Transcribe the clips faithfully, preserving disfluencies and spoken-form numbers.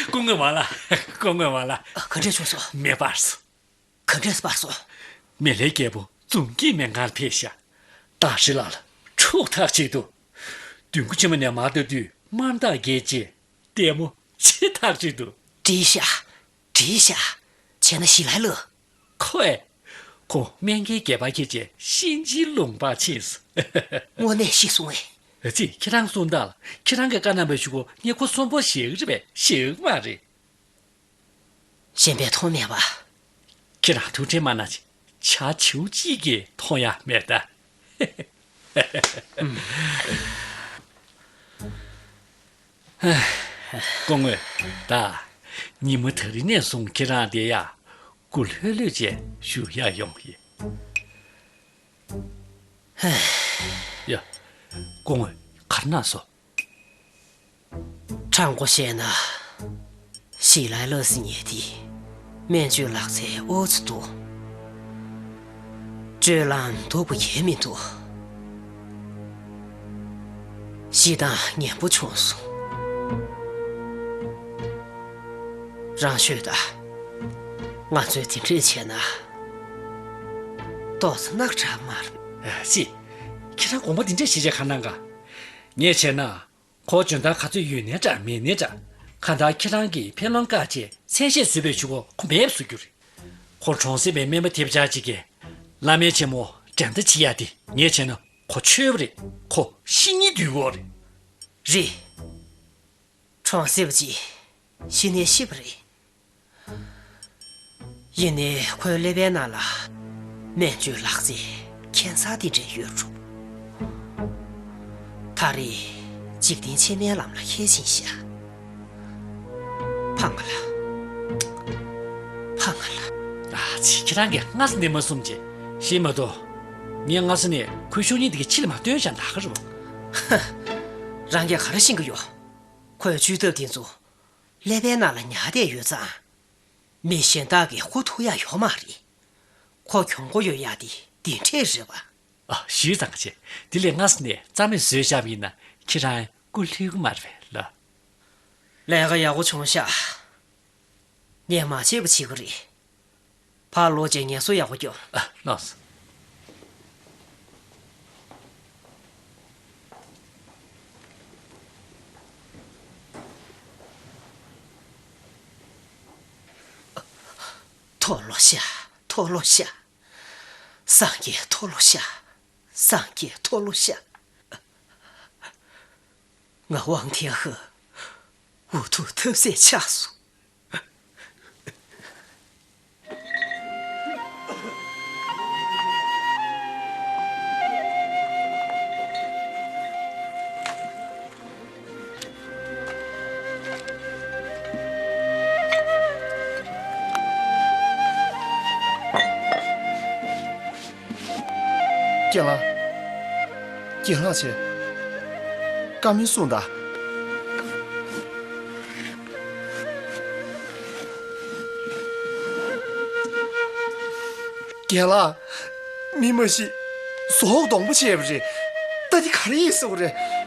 སྐུ་ངོ་མ་ལགས། སྐུ་ངོ་མ་ལགས། ག་འདྲས་བྱུང་སོང་། མེ་སྤར་སོང་། ག་འདྲས་སྤར་སོང་། མེ་ལྷའི་རྒྱལ་པོ་འཛུམ་གྱི་སྨན་ཁང་ཕེབས་ཤག་བདག་ཧྲི་ལགས་ལ་འཁྲུག་ཐག་ཆོད་འདུག་བདུན་སྐུ་ཆེན་མོ་ནས་མར་ལྟ་དུས་དམར་མདངས་རྒྱས་རྗེས་ལྟད་མོ་ཆེ་ཐག་ཆོད་འདུག་བྲིས་ཤག་བྲིས་ཤག་བྱས་ན་ཞི་ལྷའི་བློ། ཁོ་ཨེ། ཁོ་སྨན་ཁང་སྒེར་པར་འཁྱེར་བྱས་གཤིན་རྗེའི་ལུང་པར་ཕྱིན་སོང་། དངོས་གནས་ཤི་སོང་ངས། ཨ་ཙི། ཁྱེད་རང་གསུངས་དང་། ཁྱེད་རང་གིས་བཀའ་གནང་བའི་གཞུག་གུ་ངས་ཁོ་གསོན་པོ་བཞག་གི་རེད་པས། བཞག་གི་མ་རེད། གཞན་པས་མཐོང་མེད་པ། ཁྱེད་རང་ཐུགས་ཁྲལ་མ་གནང་བྱས། བྱ་བྱིའུ་གཅིག་གིས་མཐོང་ཡག་མེད་ད། སྐུ་ངོ། ད་ཉིན་མོ་ད་རིང་ནས་བཟུང་ཁྱེད་རང་བསྡད་ཡག་སྐུ་ལྷོད་ལྷོད་བྱས་བཞུགས་ཡག་ཡོང་གི་ཡིན། ཡ། སྐུ་ངོ། ག་རེ་གནང་སོང་། དྲང་པོ་བཤད་ན། ཞི་ལྷའི་བློ་ཟེར་མཁན་དེ་སྨན་བཅོས་ལག་རྩལ་ཨོ་ཙི་འདུག་བཅོས་ལམ་སྡུག་པོ་ཡེ་མི་འདུག་ཤི་སྟངས་ངན་པོ་བྱུང་སོང་། རང་ཤོད་དང་། ང་ཚོས་དེ་འདྲས་བྱས་ན། ཏོག་ཙམ་ནག་དྲགས་མ་རེད། ཨ་ཙི། ཁྱེད་རང་དགོངས་པ་འདི་འདྲས་བཞེས་བྱས་ག་གནང་ག་ངས་བྱས་ན། ཁོ་འཇོན་ཐང་ག་ཚོད་ཡོད་ནའི་འདྲ་མེད་ནའི་འདྲ། གང་ལྟར་ཁྱེད་རང་གིས་ཕན་ལམ་བཀག་བྱས་མཚན་ཤས་བཟོས་པའི་གཞུག་གུ་ཁོ་མེད་པ་བཟོ་རྒྱུ་རེད། ཁོ་གྲོང་གསེབ་པའི་སྨན་པ་ཐེབས་ཆག་ཅིག་གིས་བླ་སྨན་ཆེན་མོ་འགྲན་ཟླ་བྱེད་ཡག་དེ་ངས་བྱས་ན་ཁོ་འཆོལ་བ་རེད། ཁོ་ཤི་སྙིང་འདོད་ཀྱི་ཡོད་རེད། རེད། གྲོང་གསེབ་ཅིག་ཤི་ནའི་ཤི་བ་རེད། ཡིན་ནའི་ཁོའི་ཀླད་པའི་ནང་ལ་སྨན་བཅོས་ལག་རྩལ་ཁྱད་མཚར་འདི་འདྲ་ཡོད་འགྲོ། ད་རེས་འཇིག་རྟེན་ཕྱི་མའི་ལམ་ལ་ཁྱེར་ཕྱིན་ཤག་ཕ་ང་ལ། ཕ་ང་ལ། ཨ་ཙི། ཁྱེད་རང་གིས་སྔ་ས་ནས་མ་གསུངས་བྱས། ཤེས་མ་གཏོགས། ངས་སྔ་ས་ནས་ཁོའི་ཤུགས་རྐྱེན་འདི་གི་ཕྱི་ལ་མ་བཏོན་བཞག་ན་ད་ག་རེད་པ། ཧ། རང་གིས་ག་རེ་ཤེས་ཀྱི་ཡོད། ཁོའི་བཅོས་ཐབས་འདི་ཚོ་ཀླད་པའི་ནང་ལ་ཉར་བསྡད་ཡོད་ཙང་། མི་གཞན་དག་གིས་ཧུར་ཐུབ་ཡག་ཡོད་མ་རེད། ཁོ་གྱོང་པོ་ཡོད་ཡག་དེ་འདི་འདྲས་རེད་པ། ཨ། ཞུས་ཙང་ཁ་ཆེ། དེ་ལས་སྔ་ས་ནས་རྩ་མེད་བཟོས་བཞག་པ་ཡིན་ན་ཁྱེད་རང་སྐུ་ལྷོད་ཀྱི་མ་རེད་པས་ལགས། ལས་ཀ་ཡག་པོ་བྱུང་ཤག་ངས་མ་བྱས་པ་བྱེད་ཀྱི་རེད། ཕར་ལོག་བྱས་ངལ་གསོ་ཡག་པོ་རྒྱོབ། ཨ། ལགས་སོ། མཐོལ་ལོ་བཤགས། མཐོལ་ལོ་བཤགས། སངས་རྒྱས་མཐོལ་ལོ་བཤགས། སངས་རྒྱས་མཐོལ་ལོ་བཤགས། ང་དབང་ཐལ་ཧ། འུ་ཐུག་ཐབས་ཟད་ཆགས་སོང་། རྒན་ལགས། རྒན་ལགས་བྱས། བཀའ་མོལ་གསུངས་དང་། རྒན་ལགས། མི་མ་ཤི། ཟོག་སྡོང་པོ་བྱས་པ་རེད། ད་འདི་ག་རེ་ཡིན་ཟེར་བ་རེད།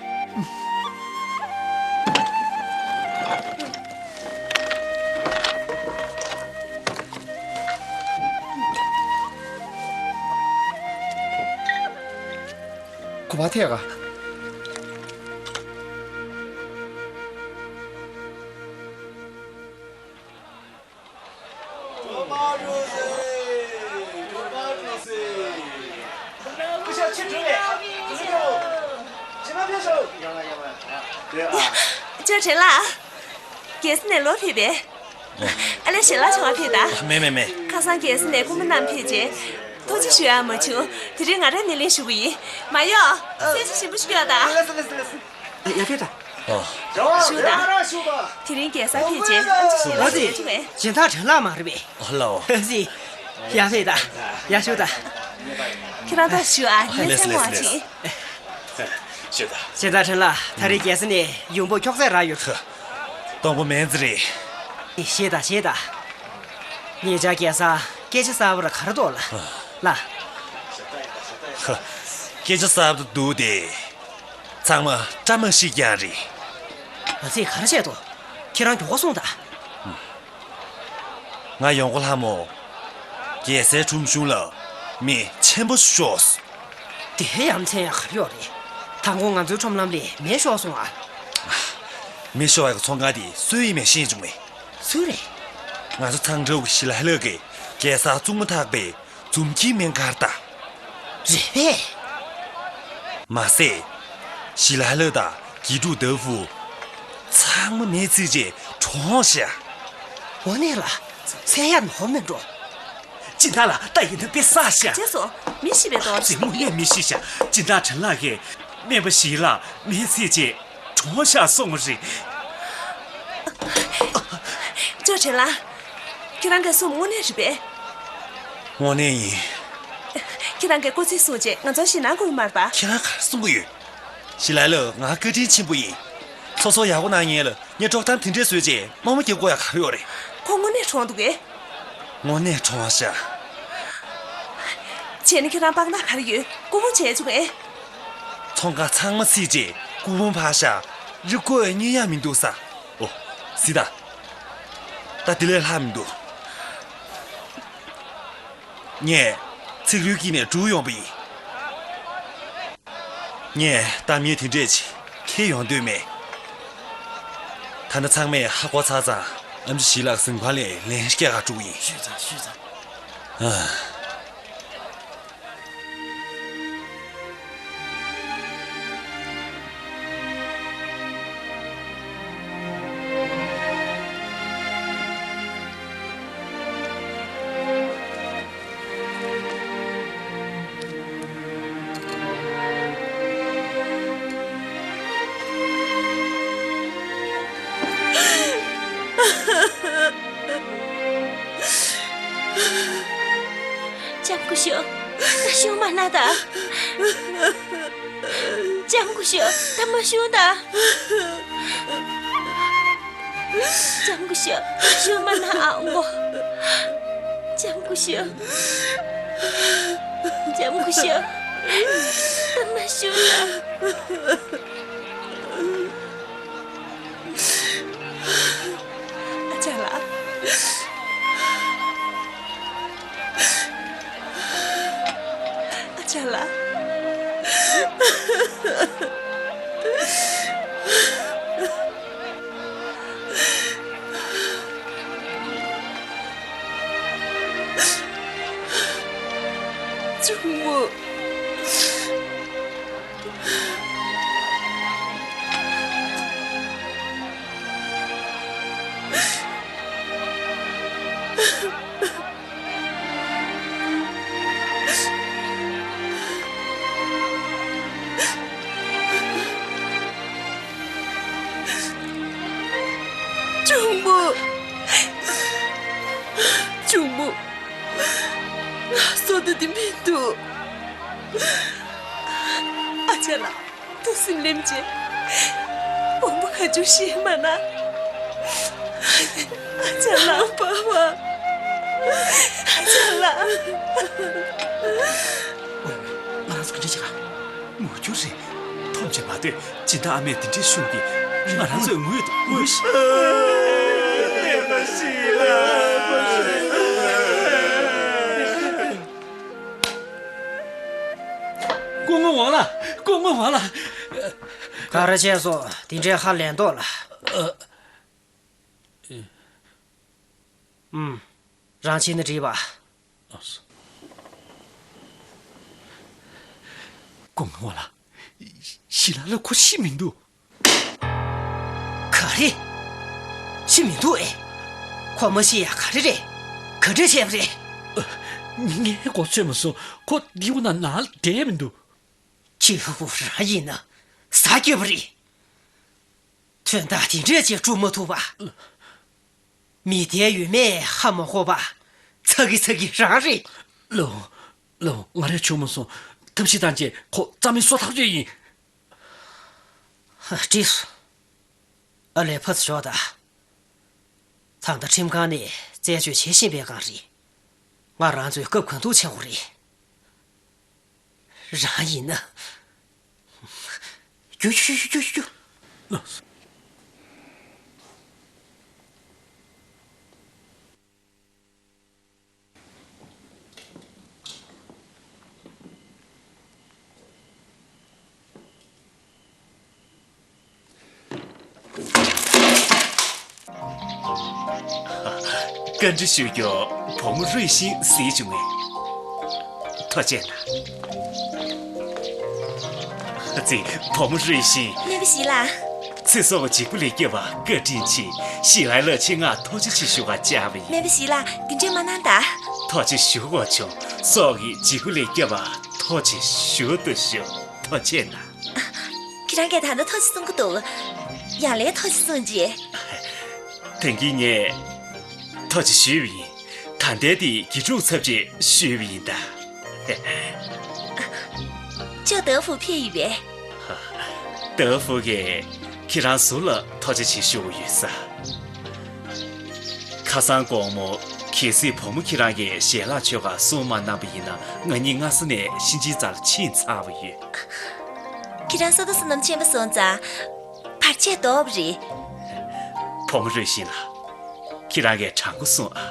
གོ་བ་ཐད་ག་སྐུ་ཞབས་ཕྱིར་འགྲོ་བས། ཇོ་བོ་ཇོ་བོ། ཇོ་བོ་ཕེབས་སོང་། ཡ། ཇོ་བྲན་ལགས། རྒྱལ་ས་ནས་ལོག་ཕེབས་པས། ཨ་ལས་ཞལ་ལག་མཆོད་པར་ཕེབས་དང་། མེད་མེད་མེད། ཁ་སང་རྒྱལ་ས་ནས་སྐུ་ངོ་རྣམས་ཕེབས་རྗེས། ཐུགས་རྗེ་ཞུ་ཡག་མ་བྱུང་། དེ་རིང་ང་རང་ནས་ལེན་ཞུ་གི་ཡིན། མ་གཡོག་གསན་གཟིགས་ཞིབ་པོ་ཞིག་གཡོག་དང་། ལགས་སོ་ལགས་སོ་ལགས་སོ། ཡ་ཕེབས་དང་། ཨོ། ཞུ་དང་། དེ་རིང་རྒྱལ་སར་ཕེབས་རྗེས་ཨམ་ཆི་ཞལ་ལག་ཞིག་བྱུང་བས། སྦྱིན་བདག་དྲན་ལགས་མ་རེད་པས། ཨོ་ལའོ། ཡ་ཕེབས་དང་། ཡ་ཞུ་དང་། ཁྱེད་རང་ཐུགས་རྗེ་ཞུ་ཨ། ངས་སེམས་ཁོང་ཆེ། ཞུ་དང་། སྦྱིན་བདག་དྲན་ལགས། ད་རེས་རྒྱལ་ས་ནས་ཡོང་འབབ་ཁྱོག་ཚད་རག་ཡོད། སྟོང་པ་མེད་ཙི་རེད། ཞེས་དང་ཞེས་དང་། ཉེ་ཆར་རྒྱལ་སར་སྐད་ཆ་གསར་པ་ར་ག་རེ་འདུག་ལ། ལ། ཧ། སྐད་ཆ་གསར་པ་འདུག་སྟེ། ཚང་མ་བཀྲ་མ་ཤིས་རྐྱང་རེད། ང་ཚོས་ག་རེ་བྱས་འདུག་ཁྱེད་རང་མགྱོགས་པོ་སོང་དང་། ང་ཡོང་གོ་ལྷ་མོ། རྒྱལ་སའི་ཁྲོམ་གཞུང་ལ་མི་ཆེན་པོ་ཤོག་དེ་ཡ་མཚན་ཡང་ག་རེ་ཡོད་རེད། དང་པོ་ང་ཚོའི་ཁྲོམ་ལམ་ལ་མེ་ཤོར་སོང་ཨ། མེ་ཤོར་བའི་ཚོང་ཁང་དེ་སུའི་མེ་ཤིན་བྱུང་མེད། སུ་རེད། ང་ཚོ་ཚང་འདྲ་བོ་ཞི་ལ་ལགས་ཀྱིས་རྒྱལ་སར་བཙུགས་མ་ཐག་པའི་འཛུམ་གྱིས་སྨན་ཁར་ལྟ། རེད་པས། མ་ཟད། ཞི་ལ་ལགས་དང་དགེ་ཕྲུག་ལྟ་བུ། ཚང་མ་མེ་ཚིག་རྗེས་གྲོངས་ཤག་འོ་ནས་ལ། སེ་ཡ་ནོར་མེད་འགྲོ། སྦྱིན་བདག་ལགས་ད་ཡིན་ན་དཔེ་བསགས་ཤག་རྗེས་སུ་མི་ཤི་བའི་དོགས། རྗེས་མོ་ཡས་མི་ཤི་ཤག་སྦྱིན་བདག་ཁྲེན་ལགས་ཀྱིས་སྨན་པ་ཞི་ལ་མེ་ཚིག་རྗེས་གྲོངས་ཤག་གསུངས་པ་རེད། ཅོ་ཁྲེན་ལགས། ཁྱེད་རང་གིས་གསུངས་དངོས་གནས་རེད་པས། དངོས་གནས་ཡིན། ཁྱེད་རང་གིས་སྐུ་ཚེ་སྲུང་རྗེས་ང་ཚོར་ཞེད་སྣང་དགོས་མ་རེད་པ། ཁྱེད་རང་ག་རེ་གསུང་གི་ཡོད། ཞི་ལ་ལགས་ང་བཀའ་དྲིན་ཆེན་པོ་ཡིན། སོ་སོ་ཡག་པོ་གནང་མཁན་ལ་ངས་དཀྲོག་གཏམ་དེ་འདྲས་བཟོས་རྗེས་དམའ་མོ་རྒྱབ་དགོས་ཡག་ག་རེ་ཡོད་རེད། ཁོ་དངོས་གནས་གྲོངས་འདུག་གས། དངོས་གནས་གྲོངས་པ་ཤག་བྱས་ན་ཁྱེད་རང་དཔང་རྟགས་ག་རེ་ཡོད། སྐུ་ཕུང་བྱས་བཅུག་གས། ཚོང་ཁང་ཚང་མ་བསྲེགས་རྗེས་སྐུ་ཕུང་ཕར་བཞག་རི་མགོ་ཡང་རྙེད་ཡག་མི་འདུག་ས། ཨོ། གཟིགས་དང་། ད་དེ་ལས་ལྷག་མི་འདུག་ངས་ཚིག་རུས་དཀྱིལ་ནས་སྒྲུག་ཡོང་པ་ཡིན། ངས་གཏམ་ངན་དེ་འདྲས་ཅིག་འཁྱེར་ཡོང་འདོད་མེད། ད་ནི་ཚང་མས་ཧ་གོ་ཚར་ཙང་ཨེམ་ཆི་ཞི་ལགས་གཟིམ་ཁང་ལ་ལན་སྐྱེལ་ག་འགྲོ་གི་ཡིན། ཤོད་ཙང་ཤོད་ཙང་། ཨ། ལྕམ་སྐུ་ཞབས། ད་ཤོག་མ་ན་ད། ལྕམ་སྐུ་ཞབས། ད་མ་ཤོག་ད། ལྕམ་སྐུ་ཞབས། ཤོག་མ་ན་ཨ་མགོ། ལྕམ་སྐུ་ཞབས། ལྕམ་སྐུ་ཞབས། ད་མ་ཤོག་ད། ཨ་ཅག་ལགས། ཨ་ཅག་ལགས། གཅུང་མོ། གཅུང་མོ། གཅུང་མོ། ང་བསོད་བདེ་མི་འདུག་ཨ་ཅག་ལགས། ཏུ་སིམ་ལེམ་ཅེ། དཔོན་པོ་ཁ་ཆུ་ཤེས་མ་ན། ཨ་ཅག་ལགས། པ་པ། ཨ་ཅག་ལགས། ང་རང་ཚོ་ག་འདྲ་བྱེད་ག་མུ་ཁྱུར་རེད། ཐོམ་ཆེ་མ་སྡོད། སྦྱིན་བདག་ཨ་མས་དེ་འདྲའི་ཤོད་ཀྱི། ང་རང་ཚོས་ངུས་ངུས་ཤི། སྐུ་ངོ་ཝང་ལགས། སྐུ་ངོ་ཝང་ལགས། ག་རེ་བྱས་སོང་། དེ་འདྲའི་ཧ་ལས་མདོག་ལ། ཨ། ཨུམ། རང་བྱས་ན་འགྲིག་པ། ཨ་སོ། སྐུ་ངོ་ཝང་ལགས། ཞི་ལ་ལགས་ཁོ་ཤི་མི་འདུག་ག་རེ། ཤི་མི་འདུག་ཨེ། ཁོ་མ་ཤི་ཡ་ག་རེ་རེད། ག་འདྲ་བྱས་པ་རེད། ངས་གོ་ཚོད་མ་སོང་། ཁོ་འདི་འོ་ན་ནང་བསྡད་མི་འདུག་ཁྱེད་ཕྲུ་གུ་རང་ཡིན་ན་ཟ་རྒྱུ་བ་རེད། དོན་དག་དེ་འདྲས་ཅིག་སྒྲུབ་མ་ཐུབ་པ། མི་དེའི་ཡོད་མེད་ཧ་མ་གོ་བ། ཚ་གི་ཚ་གི་རང་རེད། ལོ། ལོ། ང་རས་བྱུང་མ་སོང་། ཐབས་ཤེས་བཏང་བྱས་ཁོ་རྩ་མེད་བཟོ་ཐག་ཆོད་ཡིན། ཧ། འགྲིག་སོང་། ཨ་ལས་ཕར་ཚུར་ཞོག་དང་། ད་ལྟ་ཁྲིམས་ཁང་ནས་རྩད་གཅོད་བྱེད་བཞིན་པའི་སྒང་རེད། ང་རང་ཚོས་སྐབས་གང་ཐུག་བྱེད་དགོས་རེད། རང་ཡིན་ན། རྒྱུགས་རྒྱུགས་རྒྱུགས་རྒྱུགས། བཀའ་འདྲི་ཞུ་རྒྱུ་བུ་མོ་རུས་ཤིང་གཟིགས་བྱུང་ངས། ཐུགས་རྗེ་གནང་། ཙི། བུ་མོ་རུས་ཤིང་། སྨན་པ་ཞིག་ལ། ཚེ་སྲོག་གི་འཇིགས་པ་ལས་སྐྱོབ་པར་བཀའ་དྲིན་ཆེ། ཞིག་ལ་ལ་ཆེ་ང་ཐུགས་རྗེ་ཆེ་ཞུ་བར་བཅར་བ་ཡིན། སྨན་པ་ཞིག་ལ་འདི་འདྲས་མ་གནང་ད། ཐུགས་རྗེ་ཞུ་དགོས་བྱུང་། སྲོག་གི་འཇིགས་པ་ལས་སྐྱོབ་པར་ཐུགས་རྗེ་ཞུ་དུ་ཞུ། ཐུགས་རྗེ་གནང་། ཁྱེད་རང་གིས་ད་ལྟ་ཐུགས་རྗེ་གསུང་གི་འདུག་ཡང་ལས་ཐུགས་རྗེ་གསུང་རྗེས། དེང་གི་ངས་ཐུགས་རྗེ་ཞུས་པ་ཡིན། ད་ལྟའི་དེ་དགེ་ཕྲུག་ཚབ་ཅེས་ཞུས་པ་ཡིན་ད། ཅོ་ཏེ་ཧྥུ་ཕེབས་ཡོད་པས། ཏེ་ཧྥུ་གིས་ཁྱེད་རང་ཟུར་ལ་ཐུགས་རྗེ་ཆེ་ཞུ་གི་ཡོད་ས། ཁ་སང་དགོང་མོ་གལ་སྲིད་བུ་མོ་ཁྱེད་རང་གིས་ཞལ་ལག་མཆོད་གར་གསུང་མ་གནང་པ་ཡིན་ན་ང་གཉིས་སྔ་ས་ནས་གཤིན་རྗེའི་རྩར་ཕྱིན་ཚར་བ་ཡོད། ཁྱེད་རང་ས་ད་བསོད་ནམས་ཆེན་པོ་སོང་ཙང་། བར་ཆད་ལྡོག་པ་རེད། བུ་མོ་རུས་ཤིང་ལགས། ཁྱེད་རང་གིས་དྲང་པོ་གསུངས་ཨ།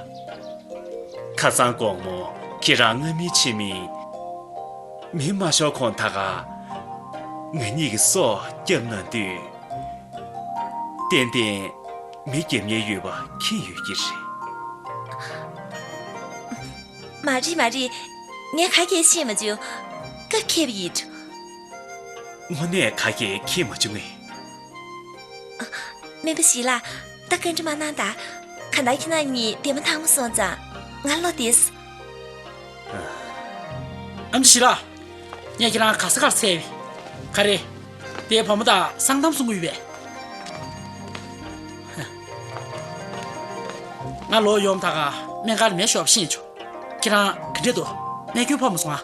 ཁ་སང་དགོང་མོ་ཁྱེད་རང་སྔ་མིན་ཕྱི་མིན། མི་མ་ཤོར་གོང་ད་ག་ང་གཉིས་ཀྱི་སྲོག་སྐྱབས་གནང་དུས། ཏན་ཏན་མི་རྒྱབ་ཉེན་ཡོད་པ་མཁྱེན་ཡོད་ཀྱི་རེད། མ་རེད་མ་རེད། ངས་ག་གེ་ཤེས་མ་བྱུང་། སྐབས་འཁེལ་བ་ཡིན། དངོས་གནས་ག་གེ་མཁྱེན་མ་བྱུང་ངས། སྨན་པ་ཞིག་ལ་ད་བཀའ་འདྲི་མ་གནང་ད། གང་ལྟར་ཁྱེད་རང་གཉིས་བདེ་མོ་ཐང་མོ་སོང་ཙང་ང་བློ་བདེ་སོང་། ཨམ་ཆི་ལགས། ངས་ཁྱེད་རང་ག་ས་གར་འཚོལ་བས། ག་རེ། དེའི་བུ་མོ་དང་སང་གཏམ་གསུང་གི་ཡོད་པས། ང་ལོག་ཡོང་ད་ག་སྨན་ཁང་ལ་མེ་ཤོར་བ་ཤེས་བྱུང་། ཁྱེད་རང་ག་འདྲས་འདུག་རྨས་སྐྱོན་ཕོག་མ་སོང་ཨ།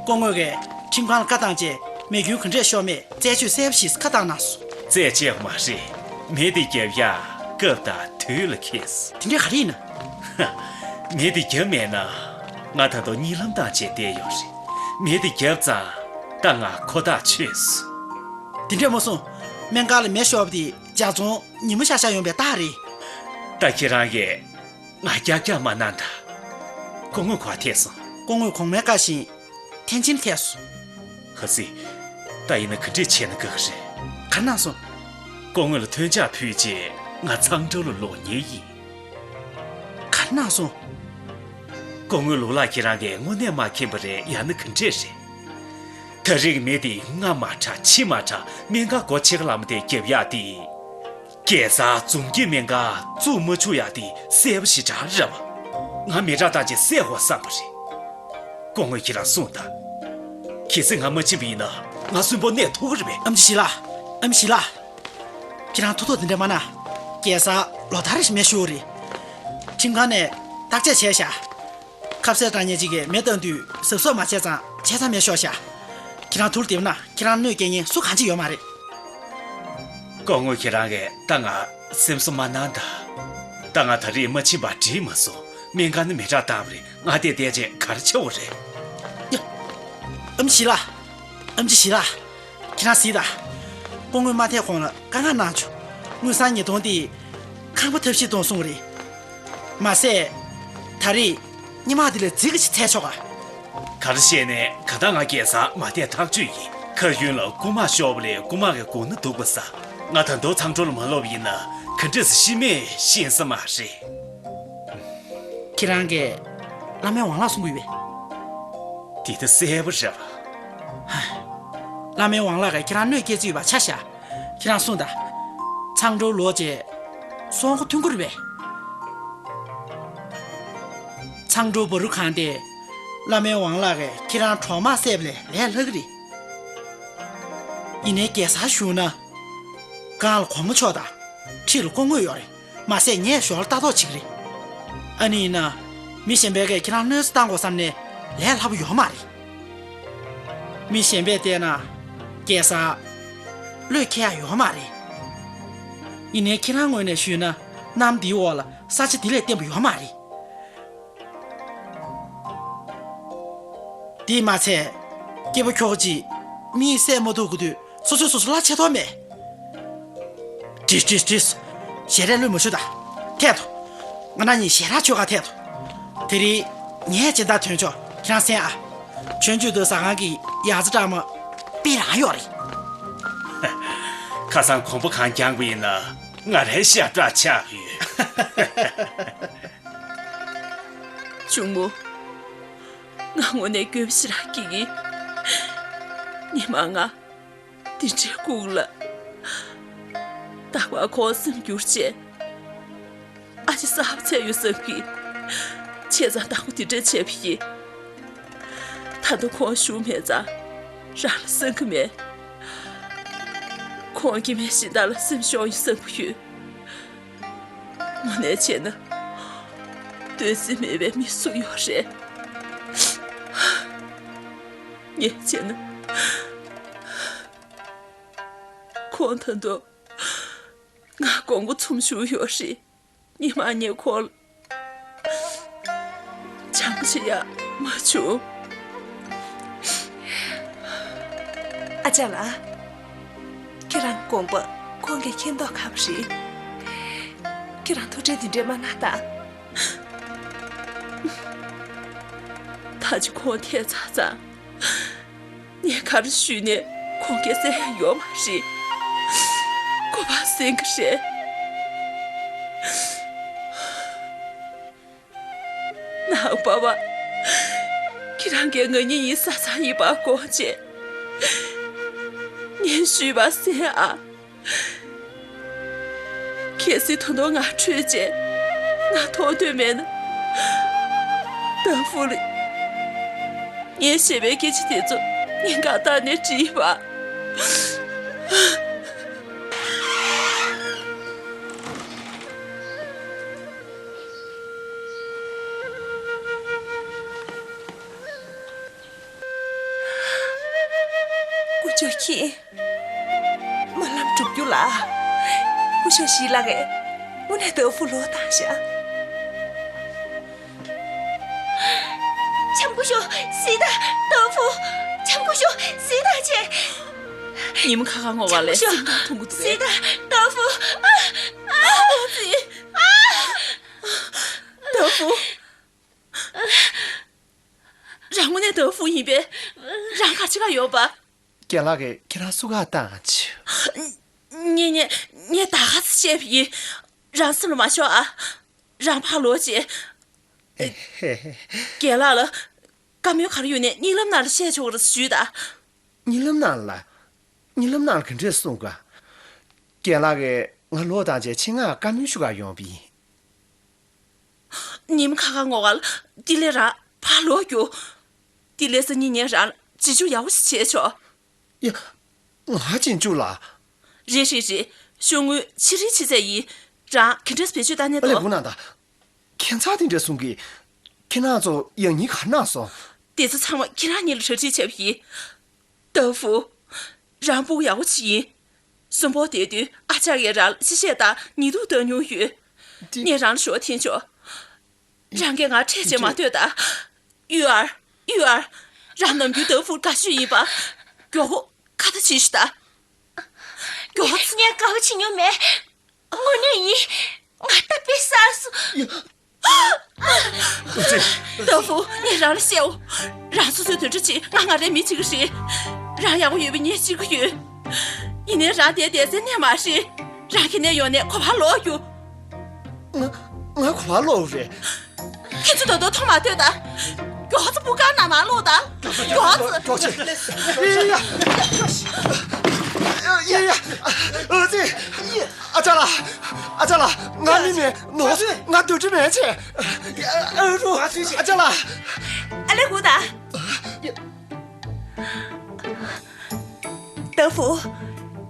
སྐུ་ངོ་གིས་ཁྲིམས་ཁང་ལ་བཀའ་བཏང་རྗེས་རྨས་སྐྱོན་ག་འདྲས་ཤོར་མེད་རྩད་གཅོད་གསལ་པོ་ཞིག་བཀའ་བཏང་གནང་སོང་། རྩད་གཅོད་མ་རེད། མེ་དེ་རྒྱབ་ཡག་སྐབས་དང་དུས་ལ་འཁེལ་སོང་། དེ་འདྲས་ག་རེ་ཡིན་ན། མེ་དེ་རྒྱབ་མེད་ན་ང་ད་དུང་གཉིད་ལམ་བཏང་བྱས་བསྡད་ཡོད་རེད། མེ་དེ་རྒྱབ་ཙང་ད་ང་ཁོ་ཐག་ཆོད་སོང་། དེ་འདྲས་མ་སོང་། སྨན་ཁང་ལ་མེ་ཤོར་བ་དེ་ཇ་ཚོང་ཉིན་མོ་ཤར་ཤར་ཡོང་པའི་རྟགས་རེད། ད་ཁྱེད་རང་གིས་ང་རྒྱག་རྒྱག་མ་གནང་ད། སྐུ་ངོ་ག་པར་ཐད་སོང་། སྐུ་ངོ་གོང་མའི་བཀའ་བཞིན་ཐེན་ཅིན་ཐད་སོང་། ཧ་སི། ད་ཡིན་ན་ག་འདྲས་བྱས་ན་དགའ་གི་རེད། ག་རེ་གནང་སོང་། སྐུ་ངོ་ལ་མཐུན་ཕྱག་ཕུལ་རྗེས་ང་ཚང་ཀྲོའུ་ལ་ལོག་ཉེ་ཡིན། ག་རེ་གནང་སོང་། སྐུ་ངོའི་ལུག་ལག་ཁྱེད་རང་གིས་དངོས་གནས་མ་མཁྱེན་པ་རེད། ཡང་ན་ག་འདྲས་རེད། ད་རེས་ཀྱི་མེ་དེ་སྔ་མ་དྲག་ཕྱི་མ་དྲག་སྨན་ཁང་སྒོ་ཕྱེ་ཁ་ལ་མ་དེ་རྒྱབ་ཡག་དེ། རྒྱལ་ས་འཛོམས་སྐྱིད་སྨན་ཁང་བཙུགས་མ་བཅུག་ཡག་དེ་གསལ་པོ་ཞེ་དྲག་རེད་པ། ང་མི་དྲག་བཏང་བྱས་བསད་དགོས་བསམ་པ་རེད། སྐུ་ངོ་ཁྱེད་རང་གསུངས་དང་། གལ་སྲིད་ང་མ་ཕྱིན་པ་ཡིན་ན་ང་གསོན་པོ་གནས་ཐུབ་ཀྱི་རེད་པས། ཨེམ་ཆི་ཞི་ལགས། ཨེམ་ཆི་ཞི་ལགས། ཁྱེད་རང་ཐུགས་དོགས་དེ་འདྲ་མ་གནང་། རྒྱལ་སར་ལོ་ལྟར་རེ་བཞིན་མེ་ཤོར་རེད། ཁྲིམས་ཁང་ནས་བརྟག་དཔྱད་བྱས་ཤག་ཁ་ཟས་འདྲ་མཉེན་ཅིག་གིས་མེ་བཏང་དུས་གཟབ་གཟབ་མ་བྱས་ཙང་བྱས་ཙང་མེ་ཤོར་ཤག་ཁྱེད་རང་ཐུགས་ལ་བདེ་པོ་གནང་། ཁྱེད་རང་གནོད་སྐྱེལ་མཁན་སུ་གང་ཅི་ཡོད་མ་རེད། སྐུ་ངོ་ཁྱེད་རང་གིས་ད་ང་སེམས་གསོ་མ་གནང་ད། ད་ང་ད་རེས་མ་ཕྱིན་པ་འགྲིག་མ་སོང་། སྨན་ཁང་ནི་མེ་དྲག་བཏང་བ་རེད། ང་དེ་བསྡད་རྗེས་ག་རེ་བྱེད་དགོས་རེད། ཡ། ཨེམ་ཆི་ཞི་ལགས། ཨེམ་ཆི་ཞི་ལགས། ཁྱེད་རང་གཟིགས་དང་། སྐུ་ངོས་མ་ཐད་གོང་ལ་བཀའ་མངགས་གནང་བྱུང་། དངུལ་སྲང་ཉིས་སྟོང་དེ་ཁང་པ་ཐབས་ཤེས་གཏོང་གསུངས་པ་རེད། མ་ཟད། ད་རེས་སྔོན་མ་དེ་ལས་རྫིག་གི་ཅིག་འཚོལ་ཆོག་ག་ག་རེ་བཤད་ནས་ག་ད་ང་རྒྱལ་སར་མ་བསྡད་ཐག་ཆོད་ཡིན། ཁ་གཡོན་ལ་རྐུ་མ་ཤོར་བ་ལས་རྐུ་མ་གི་སྒོ་ན་འདུག་པ་ས། ང་ད་དུང་ཚང་ཀྲོའུ་ལ་མ་ལོག་པ་ཡིན་ན་ག་འདྲས་སེ་ཤི་མེད་ཤེས་ས་མ་རེད། ཁྱེད་རང་གིས་བླ་མའི་ཝང་ལགས་གསུང་གི་ཡོད་པས། དེ་ད་གསལ་པོ་རེད་པ། བླ་མའི་ཝང་ལགས་ཀྱིས་ཁྱེད་རང་གནོད་སྐྱེལ་རྩིས་ཡོད་པ་ཆ་བཞག་ཁྱེད་རང་གསུངས་དང་། ཚང་ཀྲོའུ་ལོག་རྗེས་སྲོག་མགོ་ཐོན་གྱི་རེད་པས། ཚང་ཀྲོའུ་བ་རུ་ཁང་དེ་བླ་མའི་ཝང་ལགས་ཀྱིས་ཁྱེད་རང་གྲོག་མ་བསད་པ་ལས་ལས་སླ་གི་རེད། ཡིན་ནའི་རྒྱལ་སར་བཞུགས་ན། སྒང་ལ་གོང་མ་མཆོག་དང་། འཁྲིས་ལ་སྐུ་ངོ་ཡོད་རེད། མ་ཟད་ངས་ཞོར་ལ་ལྟ་རྟོག་བྱེད་ཀྱི་རེད། ཨ་ནི་ཡིན་ན། མི་གཞན་པས་ཀྱིས་ཁྱེད་རང་གནོད་འཚེ་བཏང་དགོས་བསམ་ནས་ལས་སླ་པོ་ཡོད་མ་རེད། མི་གཞན་པས་བལྟས་ན། རྒྱལ་སར། བློས་འཁེལ་ཡག་ཡོད་མ་རེད། ཡིན་ནའི་ཁྱེད་རང་ངོས་ནས་ཞུས་ན། གནམ་འདིའི་འོག་ལ་ས་ཆ་འདི་ལས་བརྟན་པོ་ཡོད་མ་རེད། དེས་མ་ཚད། སྐྱེས་པ་ཁྱོ་ག་ཅིག་མིས་བསད་མ་ཐུབ་དགོས་དུས་སོ་སོས་སོ་སོ་གླ་ཆད་ཐོག་མེད། བྲིས་བྲིས་བྲིས། ཞལ་རས་བླུས་མ་ཞུ་ད། ཐད་དོ། ང་རང་གཉིས་ཞལ་རས་མཆོད་གར་ཐད་དོ། དེ་རིང་ངས་སྦྱིན་བདག་ཐོན་ཆོག་ཁྱེད་རང་གསན་ཨ། ཆོས་རྒྱུད་དུ་ཟ་ཁང་གི་ཡ་ཙི་སྦྲགས་མ་དཔེ་རང་ཡོད་རེད། ཁ་སང་གོམ་པ་གང་བརྒྱངས་པ་ཡིན་ན། ང་རའི་ཞབས་བྲག་ཆགས་ཡོད། གཅུང་མོ། ང་དངོས་གནས་སྐྱོ་པོ་ཞེ་དྲག་སྐྱེས་ཀྱི། ཉི་མ་ང་འདི་འདྲའི་ལྐུགས་ལ། རྟག་པར་ཁོང་སེམས་འགྱུར་བྱས། ཨ་ཅེ་གསར་པ་བཙལ་ཡོང་བསམ་གི། བྱས་ཙང་བདག་པོ་འདི་འདྲ་བྱས་པ་ཡིན། ད་དུང་ཁོང་བཞུགས་མེད་ཙང་རང་ལ་བསམ་གི་མེད། ཁོང་གིས་ངའི་གཞན་དག་ལ་སེམས་ཤོར་ཡོང་བསམ་གི་ཡོད། དངོས་གནས་བྱས་ན། འདོད་སྲེད་མེད་པའི་མི་སུ་ཡོད་རེད། ངས་བྱས་ན། ཁོང་ད་དུང་ང་དགོངས་པ་ཚུམ་བཞུགས་ཡོད་རེད། ཉི་མ་ངས་ཁོང་ལ་བྱམས་པོ་བྱེད་ཡ་མ་བྱུང་། ཨ་ཅག་ལགས། ཁྱེད་རང་དགོངས་པ་ཁོང་གིས་མཁྱེན་མདོག་ཁ་པོ་རེད། ཁྱེད་རང་ཐུགས་ཁྲལ་འདི་འདྲས་མ་གནང་དང་། ད་ཅི་ཁོང་ཐད་ཚར་ཙང་། ངས་ག་རེ་ཞུས་ནས་ཁོང་སྐད་གསན་ཡ་ཡོད་མ་རེད། ཁོ་ཕར་གསན་གི་རེད། ནའང་པ་པ། ཁྱེད་རང་གིས་ང་གཉིས་གཉིས་ས་ཚང་ཡིན་པ་དགོངས་བྱས། ངས་ཞུས་པ་གསན་ཨ། གལ་སྲིད་ད་དུང་ང་འཕྲོད་བྱས་ང་མཐོང་འདོད་མེད་ན། ཏ་ཧྥུ་ལ་ངས་བཤད་པའི་སྐད་ཆ་དེ་ཚོ་སྙིང་གར་བཏང་ནས་དྲིས་པ། སྐུ་ཞབས་ཁྱེད། སྨོན་ལམ་སྒྲུབ་རྒྱུ་ལ། སྐུ་ཞབས་ཞི་ལགས་ཀྱིས་དངོས་གནས་ཏ་ཧྥུ་ལོག་བཏང་ཤག་བྱམས་སྐུ་ཞབས་གཟིགས་དང་ཏ་ཧྥུ། བྱམས་སྐུ་ཞབས་གཟིགས་དང་བྱས། ཉིན་མོ་ཁ་ཁ་ངོ་བ་ལས། བྱམས་སྐུ་ཞབས་སེམས་ཁ་ཐུང་གི་འདུག་གཟིགས་དང་ཏ་ཧྥུ། ཨ་ཨ་ཨ་ཙི། ཏ་ཧྥུ། རང་དངོས་གནས་ཏ་ཧྥུ་ཡིན་པས། རང་ག་ཅི་ག་ཡོད་པ། རྒན་ལགས་ཀྱིས་ཁྱེད་རང་བསུ་ག་བཏང་ཆུ། ངས་ངས་ངས་ད་ག་ཚོད་བཤད་པ་ཡིན། རང་སེམས་ལ་མ་ཤོར་ཨ། རང་ཕར་ལོག་ཅིག་ཨེ་ཧེ་ཧེ། རྒན་ལགས་ལ་བཀའ་མོལ་ག་རེ་ཡོད་ནས་གཉིད་ལམ་ནང་ལ་བཤད་ཆོག་གི་རེད་ཞུས་ད། གཉིད་ལམ་ནང་ལ། གཉིད་ལམ་ནང་ལ་ག་འདྲས་གསུང་ག་རྒན་ལགས་ཀྱིས་ང་ལོག་བཏང་རྗེས་ཆེད་མངགས་བཀའ་མོལ་ཞུ་ག་ཡོང་བ་ཡིན། ཉིན་མོ་ཁ་ཁ་ངོ་ག་ལ་ལྡི་ལི་རང་ཕར་ལོག་རྒྱུ། ལྡི་ལི་སང་ཉིན་ངས་རང་ལ་རྗེས་འཇུག་ཡག་པོ་ཞིག་བྱས་ཆོག་ཡ། ང་རྗེས་འཇུག་ལ། རེད་རེད་རེད། ཤོག་ངོས་ཕྱི་རིལ་ཕྱི་ཚལ་ཡིན། རང་ག་འདྲས་བེད་སྤྱོད་བཏང་ནས་ཨ་ལས་དོ། དགོངས་གནང་དང་། ཁྱད་མཚར་དེ་འདྲ་གསུང་གི། ཁྱེད་རང་ཚོ་ཡང་སྙིང་ག་གནང་སོང་། དེ་ཚོ་ཚང་མ་ཁྱེད་རང་གཉིས་ལ་གྲ་སྒྲིག་བྱས་པ་ཡིན། ཏ་ཧྥུ། རང་ཕྲུ་གུ་ཡག་པོ་ཅིག་ཡིན། གསོན་པོ་བསྡད་དུས་ཨ་ཅག་གིས་རང་ལ་གཅེས་ཤེས་དང་ཉེས་རྡུང་བཏང་མྱོང་ཡོད། འདི། ངས་རང་ལ་ཞུ་བ་འཐེན་ཆོག་རང་གིས་ང་འཕྲད་བྱེད་མ་འདི། སྡོད་དང་། ཡུ་ཨར། ཡུ་ཨར། རང་ནམ་རྒྱུན་ཏ་ཧྥུ་དགའ་ཤོས་ཡིན་པ། མགྱོགས་པོ་ཁ་ཏ་བྱེད་ཤོག་དང་། མགྱོགས་པོ་ཚུ། ངས་དགའ་པོ་བྱེད་མྱོང་མེད། དངོས་གནས་ཡིན། ང་ད་དཔེ་གསར་སོང་། ཡ། ཨ་ཙི། ཏ་ཧྥུ། ངས་རང་ལ་བཤད་འོ། རང་སོ་སོའི་དོན་འགྲུབ་ཆེད་ང་ང་རའི་མི་བྱེད་ཀྱི་རེད། རང་ཡག་པོ་ཡོད་པ་ངས་ཤེས་ཀྱི་ཡོད། ཡིན་ནའི་རང་དེར་བསྡད་སའི་གནས་མ་རེད། རང་གིས་ནས་ཡོང་ནས་ག་པར་ལོག་རྒྱུ། ང་ང་ག་པར་ལོག་རེད། ཁྱེད་ཚོ་ད་དུང་མཐོང་མ་ཐོས་ད། མགྱོགས་ཙམ་སྤུ་ཁང་ནང་མར་ལོག་ད། མགྱོགས་ཙམ། མགྱོགས་ཙམ། ཡ་ཡ། ཡ་ཡ། ཨ་ཙི། ཨ་ཅག་ལགས། ཨ་ཅག་ལགས། ང་མི་མེད་ནོ། ང་འདོད་རྒྱུ་མེད་ཅེས། ཨ་རོ། ཨ་ཅག་ལགས། ཨ་ལས་སྒུག་ད། ཏ་ཧྥུ།